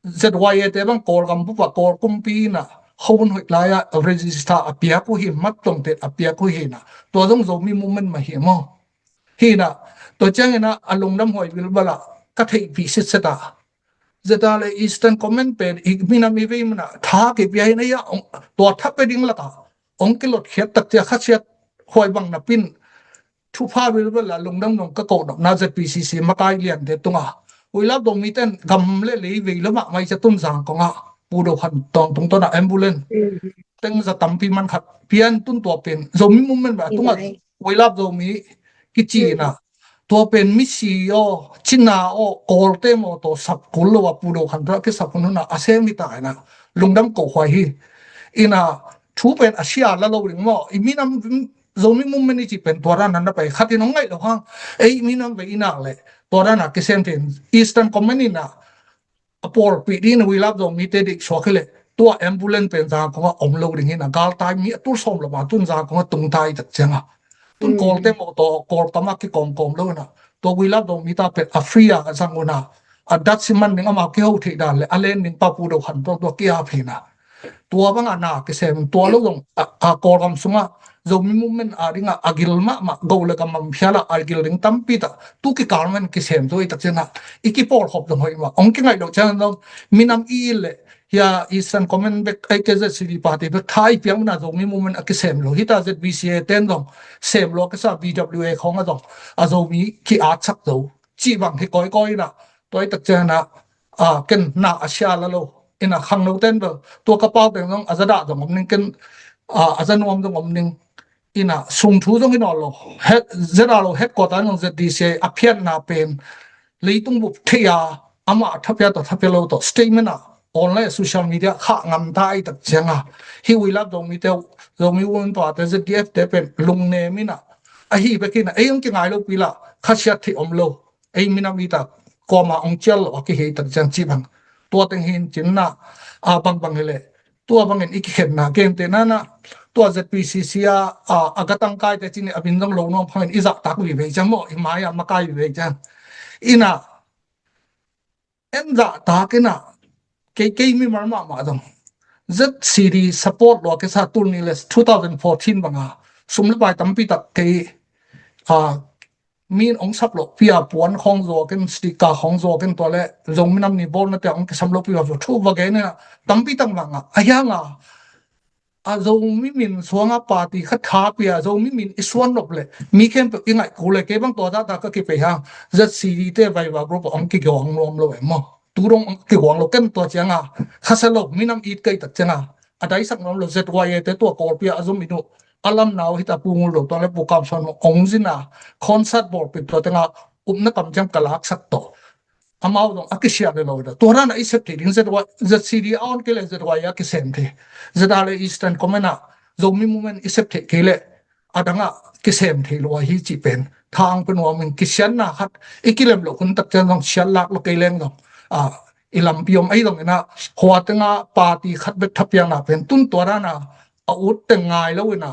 ZYA te bang Kawlgam bupa Kawl kumpi ina hon hoih lai a register a piak uh hi, mat tong te a piak uh hi na. Tua zong Zomi Movement mah hi maw. Hi na, tua ciang ina a lungdam huai bilbala ka theihpih sitset a. ZRA Eastern Command pen i minam i vei mana tha kipia hi na ia, tua tha pe ding laka hong kilot khiat tak cia khasiat huai bang na pin thupha bilbala lungdam nong ka koh nopna ZPCC makai liante tunga. Weilap Zomite in gam le lei vei lo mahmah i cia tun Zangkong a Pu Do Khan Tawng tung tona ambulance teng za tampi man khat pian tun tua pen Zomi Movement ba tunga Weilap Zomi kici ina. Tua pen misi aw, cina aw, Kawlte maw tawh sap kul lo a Pu Do Khan Tawng a kisap hun huna a sem hi ta ina. Lungdam koh huai hi. Ina thu pen a sia la lo ding maw. I minam Zomi Movement i ci pen tua dan a na pai khat in hong ngaih lo hang. Ei minam vei i nak le tua dan a kisem thei in Eastern Command ina a pawlpih ding in Weilap Zomite deih suak hi le tua ambulance pen Zangkong a om lo ding hi na, galtai mi a tul sawm lo ma tun Zangkong a tung ta i tak ciang a. Tun Kawlte maw tawh Kawlgam a kikawmkawm lo ina. Tua Weilap Zomite pen a free a zang una a dat siman ding amau kiho theih dan le a len ding pa Pu Do Khan Tawng tua kia phei na. Tua banga na kisem, tua lo zong a, a Kawlgam sunga Zomi Movement a dinga a gil mahmah go le gam a phiala a gil ding tampi ta tu kikal man kisem zo i tak ciang a i kipawlkhop zong hoih mah. Hong kingaih lo ciang zong minam i le hia Eastern Command bek, A K Z C D party bek tha i piak mana Zomi Movement a kisem lo. Hita ZBCA ten zong sem lo a kisa, BWA khong a zong a Zomi ki-atsak zo. Cih bang hi kawikawi ina tua i tak ciang a, a, ken na a sia la lo ina khangno ten bel tua ka pau teng zong a za dah zong om ning ken, a, a za nuam zong om ning ina sung thu zong hi nawn lo. Head, ZRO headquarter zong ZDCA a phiatna pen leitung bup thei a amah a thapia tawh thapia lo tawh statement a online social media khah ngam ta i tak ciang a hi Weilap Zomite, Zomi Women Power te, ZDF te pen lungnem ina ahi bek ina ei hong kingai lo pi la khasiat theih om lo. Ei minam i tak kawma hong cial lo a kihi tak ciang cih bang tua teng hin cinna a bangbang hi le tua bangin i kikhenna kente nana tua ZPCC a, a, a gatangkai te cin a min zong lo nuam phangin i zahtak vive ciang maw, i mai a makai vive ciang ina en zahtak ina kei, kei mimal mahmah zong ZCD support lo a kisa tul ni le two thousand fourteen banga sum le pai tampi tak kei, a, min hong sap lo pia puan khong zuakin, sticker khong zuakin tua le Zomi nam ni bawlna te hong kisam lo pia thu va gen ina tampi tak manga a hianga a Zomi min suanga party khat tha pia Zomi min i suan nop le mi khempeuh i ngaih kul le kei bang tua zahta ka kipei hang ZCD te Viber group hong kiguang nuam lo em maw. Tu dong hong kiguang lo ken tua cianga khasa lo minam it kei tak cianga a daisak nuam lo ZYA te tua Kawlpi a zum i nu a lam nau hita Pu Ngul Do Tuang le Pu Kam Suan hong zina concert bawlpih tua tenga upna kam ciang ka laksak tawh amau zong a kisiah le lo da. Tua dan a i sep thei ding ZY, ZCD a on kei le ZYA a kisem thei. ZRA Eastern Command a Zomi Movement i sep thei kei le a dang a kisem thei lo a hi cih pen thang pen nuam in kisianna khat i kilem lo hun tak ciang zong siat lak lo kei leng zong a i lampi om ahi zong ina hua tenga party khat bek thapiakna pen tun tua dan a a ut teng ngai lo ina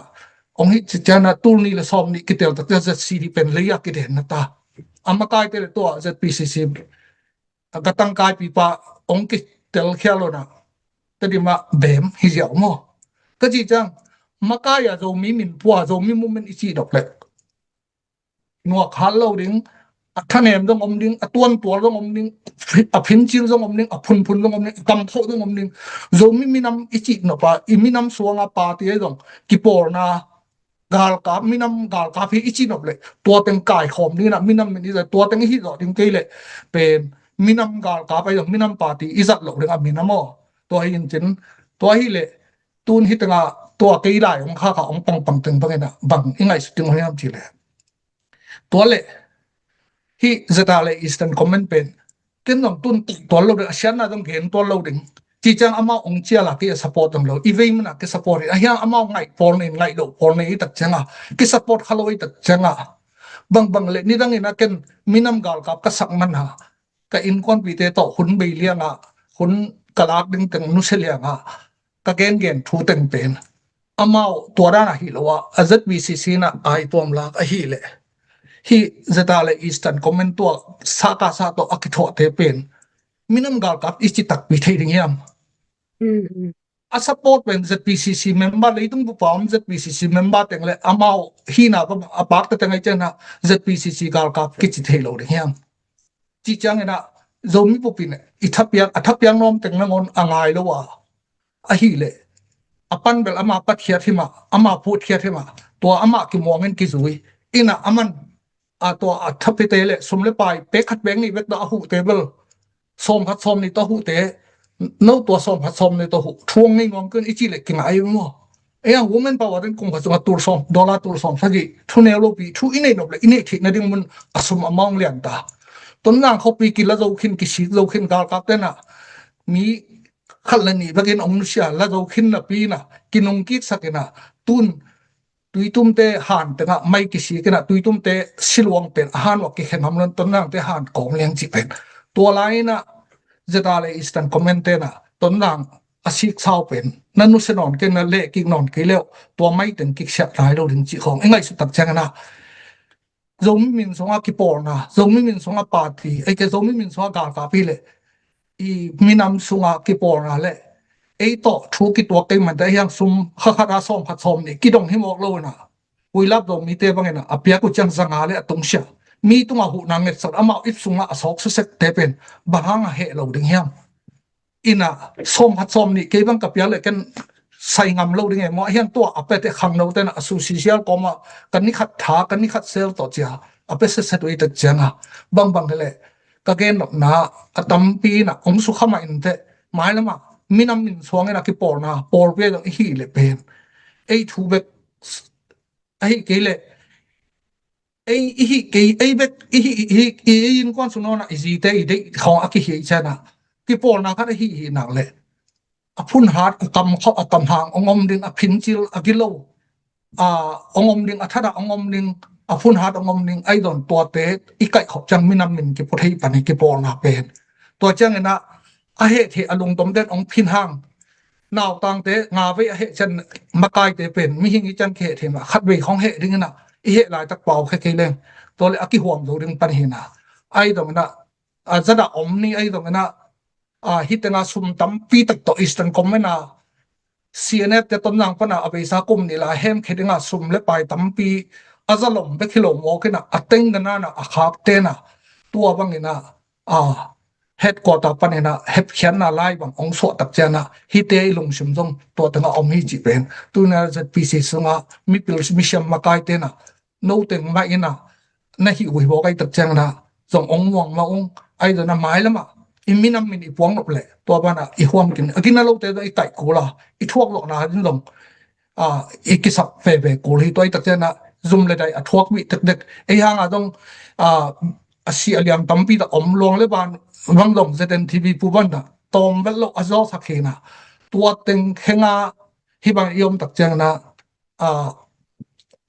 hong hi ci ciang a tul ni le sawm ni kitel tak ciang ZCD pen lei a kiden na ta. A makaite le tua ZPCC a ka tangkaipipa hong kitel khial lo na Tedim ah bem hi ziau maw. Ka ci ciang makai a Zomi min pua Zomi Movement i ci dok le nuak hal lo ding, a thanem zong om ding, a tuantual zong om ding, a phincil zong om ding, a phunphun zong om ding, a kamkhauh zong om ding. Zomi minam i cih nop a, i minam suanga party ahi zong kipawlna galkap, minam galkap hi i cih nop leh tua teng kaikhawm ding in ah, minam min i zat, tua teng i hih zawh ding kei leh pen minam galkap ahi zong minam party i zat loh ding a minam aw. Tua hi in cin, tua hi leh tun hi tengah tua kei lai hong khakha hong pangpang teng bangin ah bang i ngaihsut ding uh hiam cih leh, tua leh hih Zeta le Eastern Command pen ken zong tun tual lo ding, a siatna zong gen tual lo ding. Cih ciang amau hong cial a kei a support zong lo, i vei man a kei support hi, a hiang amau ngaih pawl nei, ngaih loh pawl nei i tak ciang a, kei support kha lo i tak ciang a, bangbang leh nidang in ah ken minam galkap ka sak man a, ka innkuanpihte tawh hun bei liang ah, hun ka lak ding teng nusia liang ah, ka gengen thu teng pen amau tua dan ahi lo ah, a ZPCC in ah ai tuam lak ahih leh hih Zeta le Eastern Command tua saka sa tawh a kithuahte pen minam galkap i ci takpi thei ding hiam? A support pen ZPCC member, leitung bup a om ZPCC member teng leh amau hihna a pakta teng ahi ciang ah ZPCC galkap kici thei lo ding hiam? Cih ciangin ah Zomi bup in i thapiak, a thapiak nuam teng nangawn a ngai lo a, ahih leh a pan bel ama patkhiat hi mah, ama phutkhiat hi mah, tua amah kimuangin kizui in ah, aman a tua a thapite leh sum le pai pek khat pek nih bek tawh a huhte bel, sawm khat sawm nih tawh a huhte, no tua sawm khat sawm nih tawh huh thu hong nei nuam kei un i cih leh kingai maw? Ei a, women power in kum khat sungah tul sawm, dollar tul sawm sagih thu neu lopi thu i neih nop leh i neih theihna ding mun a sum amount lian ta. Tonzang khuapi kila zo khin, kisik zo khin, galkapte in ah mi khat le nih bekin hong nusia la zo khin napi in ah kinungkiksak in ah, tun Tuitumte han tengah mai kisik in ah, Tuitumte siluang pen a han uah kikhen ham lo in Tonzangte han kawm liang cih pen. Tua lai in ah Zeta le Eastern Command te in ah Tonzang a siksau pen na nusia nawn kei, na lehkik nawn kei leh tua mai teng kiksiah lai lo ding cih khawng i ngaihsut tak ciangin ah, Zomi min sungah kipawlna, Zomi min sungah party, ei kei Zomi min sungah galkap hi leh i minam sungah kipawlna leh ei tawh thu kituak kei mante, a hiang sum kha khat a sawm khat sawm nih kidong hi mawk lo in ah, Puilap Zomite bangin ah a piak uh ciang zanga leh a tungsiah, mi tungah huhna ngetsak, amau ip sungah a sawk susekte pen bang hang a heh lo ding hiam? In ah sawm khat sawm nih kei bang ka piak leh ken sai ngam lo ding e maw? A hiang tua a pete khangnote in ah a susi sial kawmah ka ni khat tha, ka ni khat sel tawh cia a pe setset uh i tak ciang a, bangbang hi leh ka gen nopna a tampi in ah hong sukha mah inteh, mailam ah minam min suangin a kipawlna pawlpi a zong i hih leh pen ei thu bek ahi kei leh ei i hih kei, ei bek i hih, i hih, i innkuan sung nawn ah i zite i deih khawng a kihi ciang ah kipawlna khat a hih hih nak leh a phunhat, a kamkhauh, a kamhang hong om ding, a phincil, a gilo a hong om ding, a thadah hong om ding, a phunhat hong om ding, ahi zong tuate i kaihkhop ciang minam min kipua thei pan hi kipawlna pen. Tua ciangin ah a heh theih a lungtomte in hong phin hang, nautangte nga vei a heh ciang makaite pen mihing i ciang kiheh thei mah, khat vei khawng heh ding in ah i heh laitak pau khe kei leng, tua leh a kihuam zo ding pan hi in ah, ahi zongin ah a zadah om ni, ahi zongin ah a hi teng a sum tampi tak tawh Eastern Command a CNF te Tonzang pan a a beisa kum nih lai a hemkhia ding a sum le pai tampi a zalom bek hi lo mawk in ah a teng dan a na a khakte in ah tua bangin ah a headquarter panin ah hepkhiatna lai bang hong suah tak ciang ah hihte i lungsim zong tua teng ah om hi cih pen. Tu in ah ZPC sungah mipil misiam makaite in ah no teng mah in ah na hih uh hi bawk, ahi tak ciang in ah zong hong muang mah ung, ahi zong in ah mailam ah i minam min i puang nop leh tua ban ah i huam khin, a gina lote zong i taih kul a, i thuak zawhna ding zong a, i kisap veve kul hi. Tua i tak ciang ah zum le dai a thuak bih tektek, ei hang a zong a, a si a liam tampi tak om, luang le ban bang zong ZNTV pu ban ah tawm vet loh a zawsak hi in ah, tua teng khenga hih bang i om tak ciang in ah a,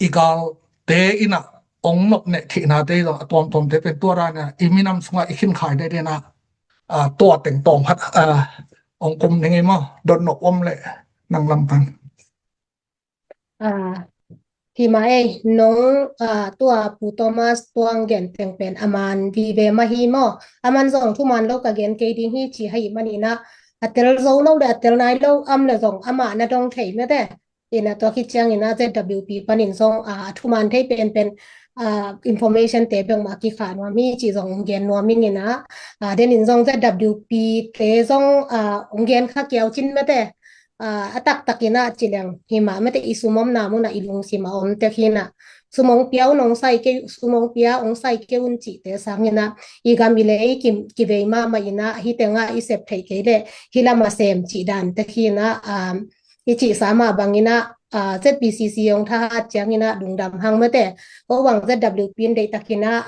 i galte in ah hong nopneh theihnate zong a tuamtuamte pen tua dan in ah i minam sungah i khinkhai dede in ah a, tua teng tawm khat a, hong kum ding hi maw? Dot nop om leh nang lam pan. A, hi mah ei, nong a, tua Pu Thomas tuang gen teng pen a man vive mah hi maw? A man zong thuman lo ka gen kei ding hi ci hi manin ah, a tel zo lo le a tel nai lo om leh zong amah na dong thei mete. In ah tua khit ciangin ah ZWP panin zong a, a thuman thei penpen information te bek mah kikhah nuam hi cih zong gen nuam ing ina, denin zong Z W P te zong ong gen kha kiau cin mate, a taktak ina ci leng himah mate i sum omna muna i lungsim a om tek hi ina, sum ong pia un ong sai kei, sum ong pia ong sai kei un cihte sang ina, i gam i lei kivei mahmah ina, hite nga i sep theih kei le hi lama sem cih dan tek hi ina, i cihsa mah bang ina, Z P C C ong thahat ciang ina lungdam hang mate, ko bang Z W P in deihtak ina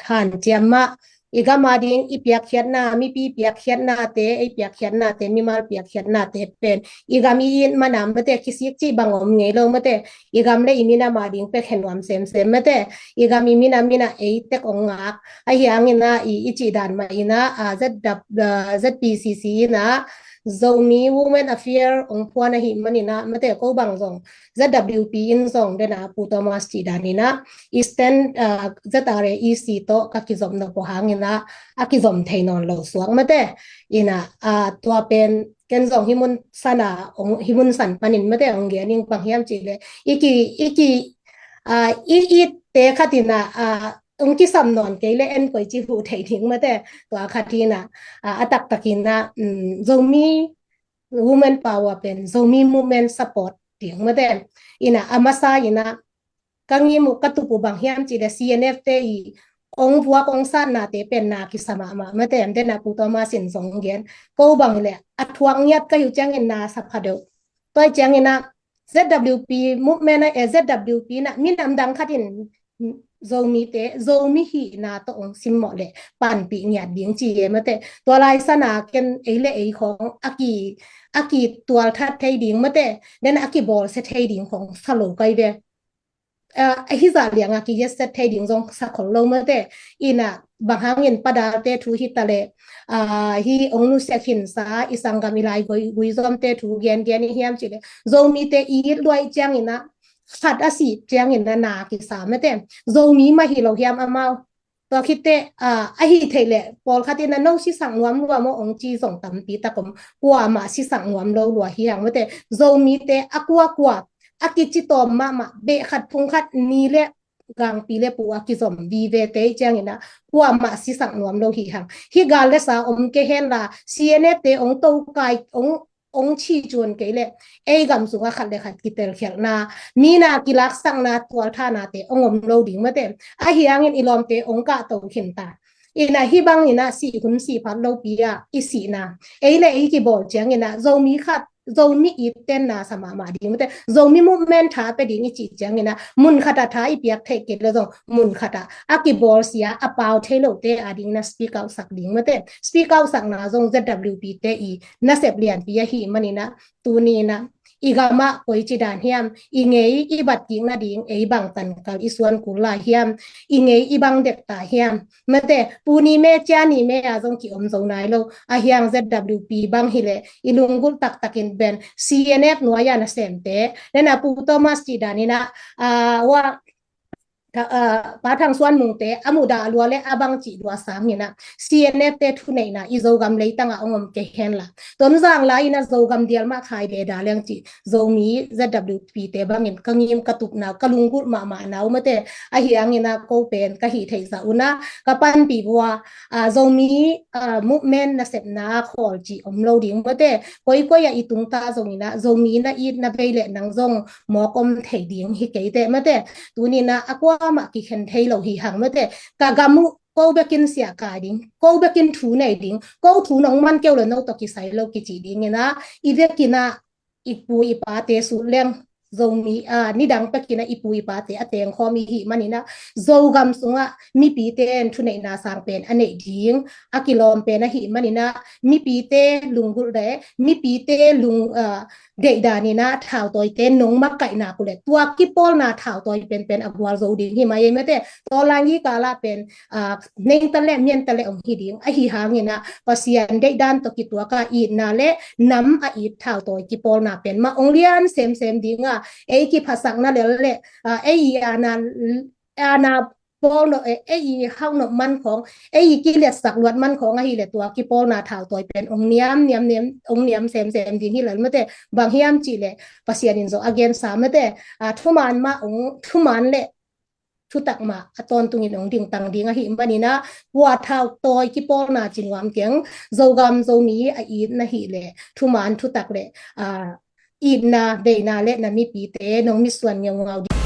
hanciam mah, i gam a ding i piakkhiatna, mipi piakkhiatnate, ei piakkhiatnate, mimal piakkhiatnate pen i gam i it mana mate kisik cih bang om ngei lo mate, i gam le i minam a ding pek hen nuam semsem mate, i gam i minam ina ei tek ong ngak ahi hang ina, i cih dan mah ina, Z P C C ina Zomi Women Affair ong phuan ahi man ina mate, ko bang zong Z W P in zong dena Pu Thomas cih dan ina Eastern Z R A E C tawh ka kizom nop uh hang ina a kizom thei nawn lo suak mate, ina tua pen ken zong hi mun sana ong hi mun san panin mate ong gen ing, bang hiam cih le i ki i ki i itte khat ina ong kisam nawn kei le en koici huh thei ding mate, tua khat ina a taktak ina Zomi Women Power pen Zomi Movement Support ding mate, ina a masa ina ka ngim uh ka tup uh bang hiam cih le C N F te i ong vuak ong satnate pen na kisa mahmah mate, dena Pu Thomas in zong gen, ko bang le a thuak ngiat ka hi uh ciangin na sa pha deuh, tua hi ciang ina Z W P movement a Z W P ina minam dang khat in Zomite Zomi hihna tawh ong simmawh le panpih ngiat ding ci e mate, tua lai sana ken ei le ei khong a ki a kitual that thei ding mate, den a kibawlsia thei ding khong sa lo kai ve. Ahi zah lianga kiyetset thei ding zong sa khol lo mate, ina bang hangin padalte thu hi ta le hi ong nusia khinsa i sanggam i lai guizomte thu gengen i hiam cih le Zomite i it luai ciang ina khat a sih ciang ina na kisa mate, Zomi mah hi lo hiam amau? Tua khitte ahi theih le pawlkhat ina no sisak nuam lua maw ong ci zong tampi tak om, kuamah sisak nuam lo lua hi hang mate, Zomite a kuakua a kici tawm mahmah, beh khat phung khat ni le gangpi le pu a kizom vive te ciang ina kuamah sisak nuam lo hi hang. Hi gal le sa om kei hen la C N F te ong tokai ong ong ci cuan kei le ei gam sunga khat le khat kitelkhialhna, mina kilaksakna tualthanate ong om lo ding mate, ahi hangin i lawmte ong kahto khin ta. Ina hi bang ina sih hun sih phat lopi a i sihna ei le ei kibawl ciang ina Zomi khat Zomi i tenna sa mahmah ding mate, Zomi movement tha pe ding i cih ciang ina mun khat a tha i piak theih kei le zong mun khat a a kibawlsia a pau thei lote a ding ina speak out sak ding mate, speak out sakna zong Z W P te i nasep lianpi ahi man ina tuni ina i gam ah koici dan hiam, i ngei i bat kik nading ei bang tankal i suan kul lai hiam, i ngei i bang dek ta hiam mate, pu ni me cia ni me a zong ki om zo nai lo. Ahi hang Z W P bang hi le i lunggulh taktakin ben C N F nuai a nasemte, nena Pu Thomas cih dan ina a wa Pa Thang Suan Mungte a muhdah lua le a bang cih lua sang ina C N F te thuneihna i Zogam leitang a ong om kei hen la, Tonzang lai ina Zogam dial mah khai ve da leng cih Zomi Z W P te bangin ka ngim ka tupna ka lunggulh mahmahna uh mate, ahi hang ina ko pen ka hih theih zah una ka panpih vua Zomi movement nasepna khawl cih om lo ding mate, koikoi a i tungta zong ina Zomi na it na vei le nang zong mawk om thei ding hi kei teh mate, tuni ina a kuamah kikhen thei lo hi hang mate, ka gam uh ko bekin siah kai ding, ko bekin thu nei ding, ko thu nong man keu le no tawh kisai lo kici ding ina i vek ina i pu i pate sut leng Zomi a nidang pek ina i pu i pate a tengkhawm i hih man ina Zogam sungah mipite in thuneihna sang pen a neih ding a kilawm pen ahi man ina mipite lunggulh le mipite lung deihdan ina thautawite nong makaihna ku le tua kipawlna thautawi penpen a gualzo ding hi mai ei mate, tawlangi kala pen nengta le mianta le ong hi ding ahi hang ina Pasian deihdan tawh kituaka itna le nam a it thautawi kipawlna pen mah ong lian semsem dinga ei kiphasakna lel le ei i ana ana pawl no ei i hauh nop man khawng ei i kiliatsak luat man khawng ahi le tua kipawlna thautawi pen ong niam niam niam ong niam semsem ding hi lel mate, bang hiam cih le Pasian in zo a gensa mate, thuman mah ong thuman le thutak mah a tawntungin hong dingtang ding ahih manin ah, kua thau tawi kipawlna ci nuam keng, Zogam Zomi a itna hih leh thuman thutak leh, ah, itna veina leh na mipite nong mitsuan ngeungau ding.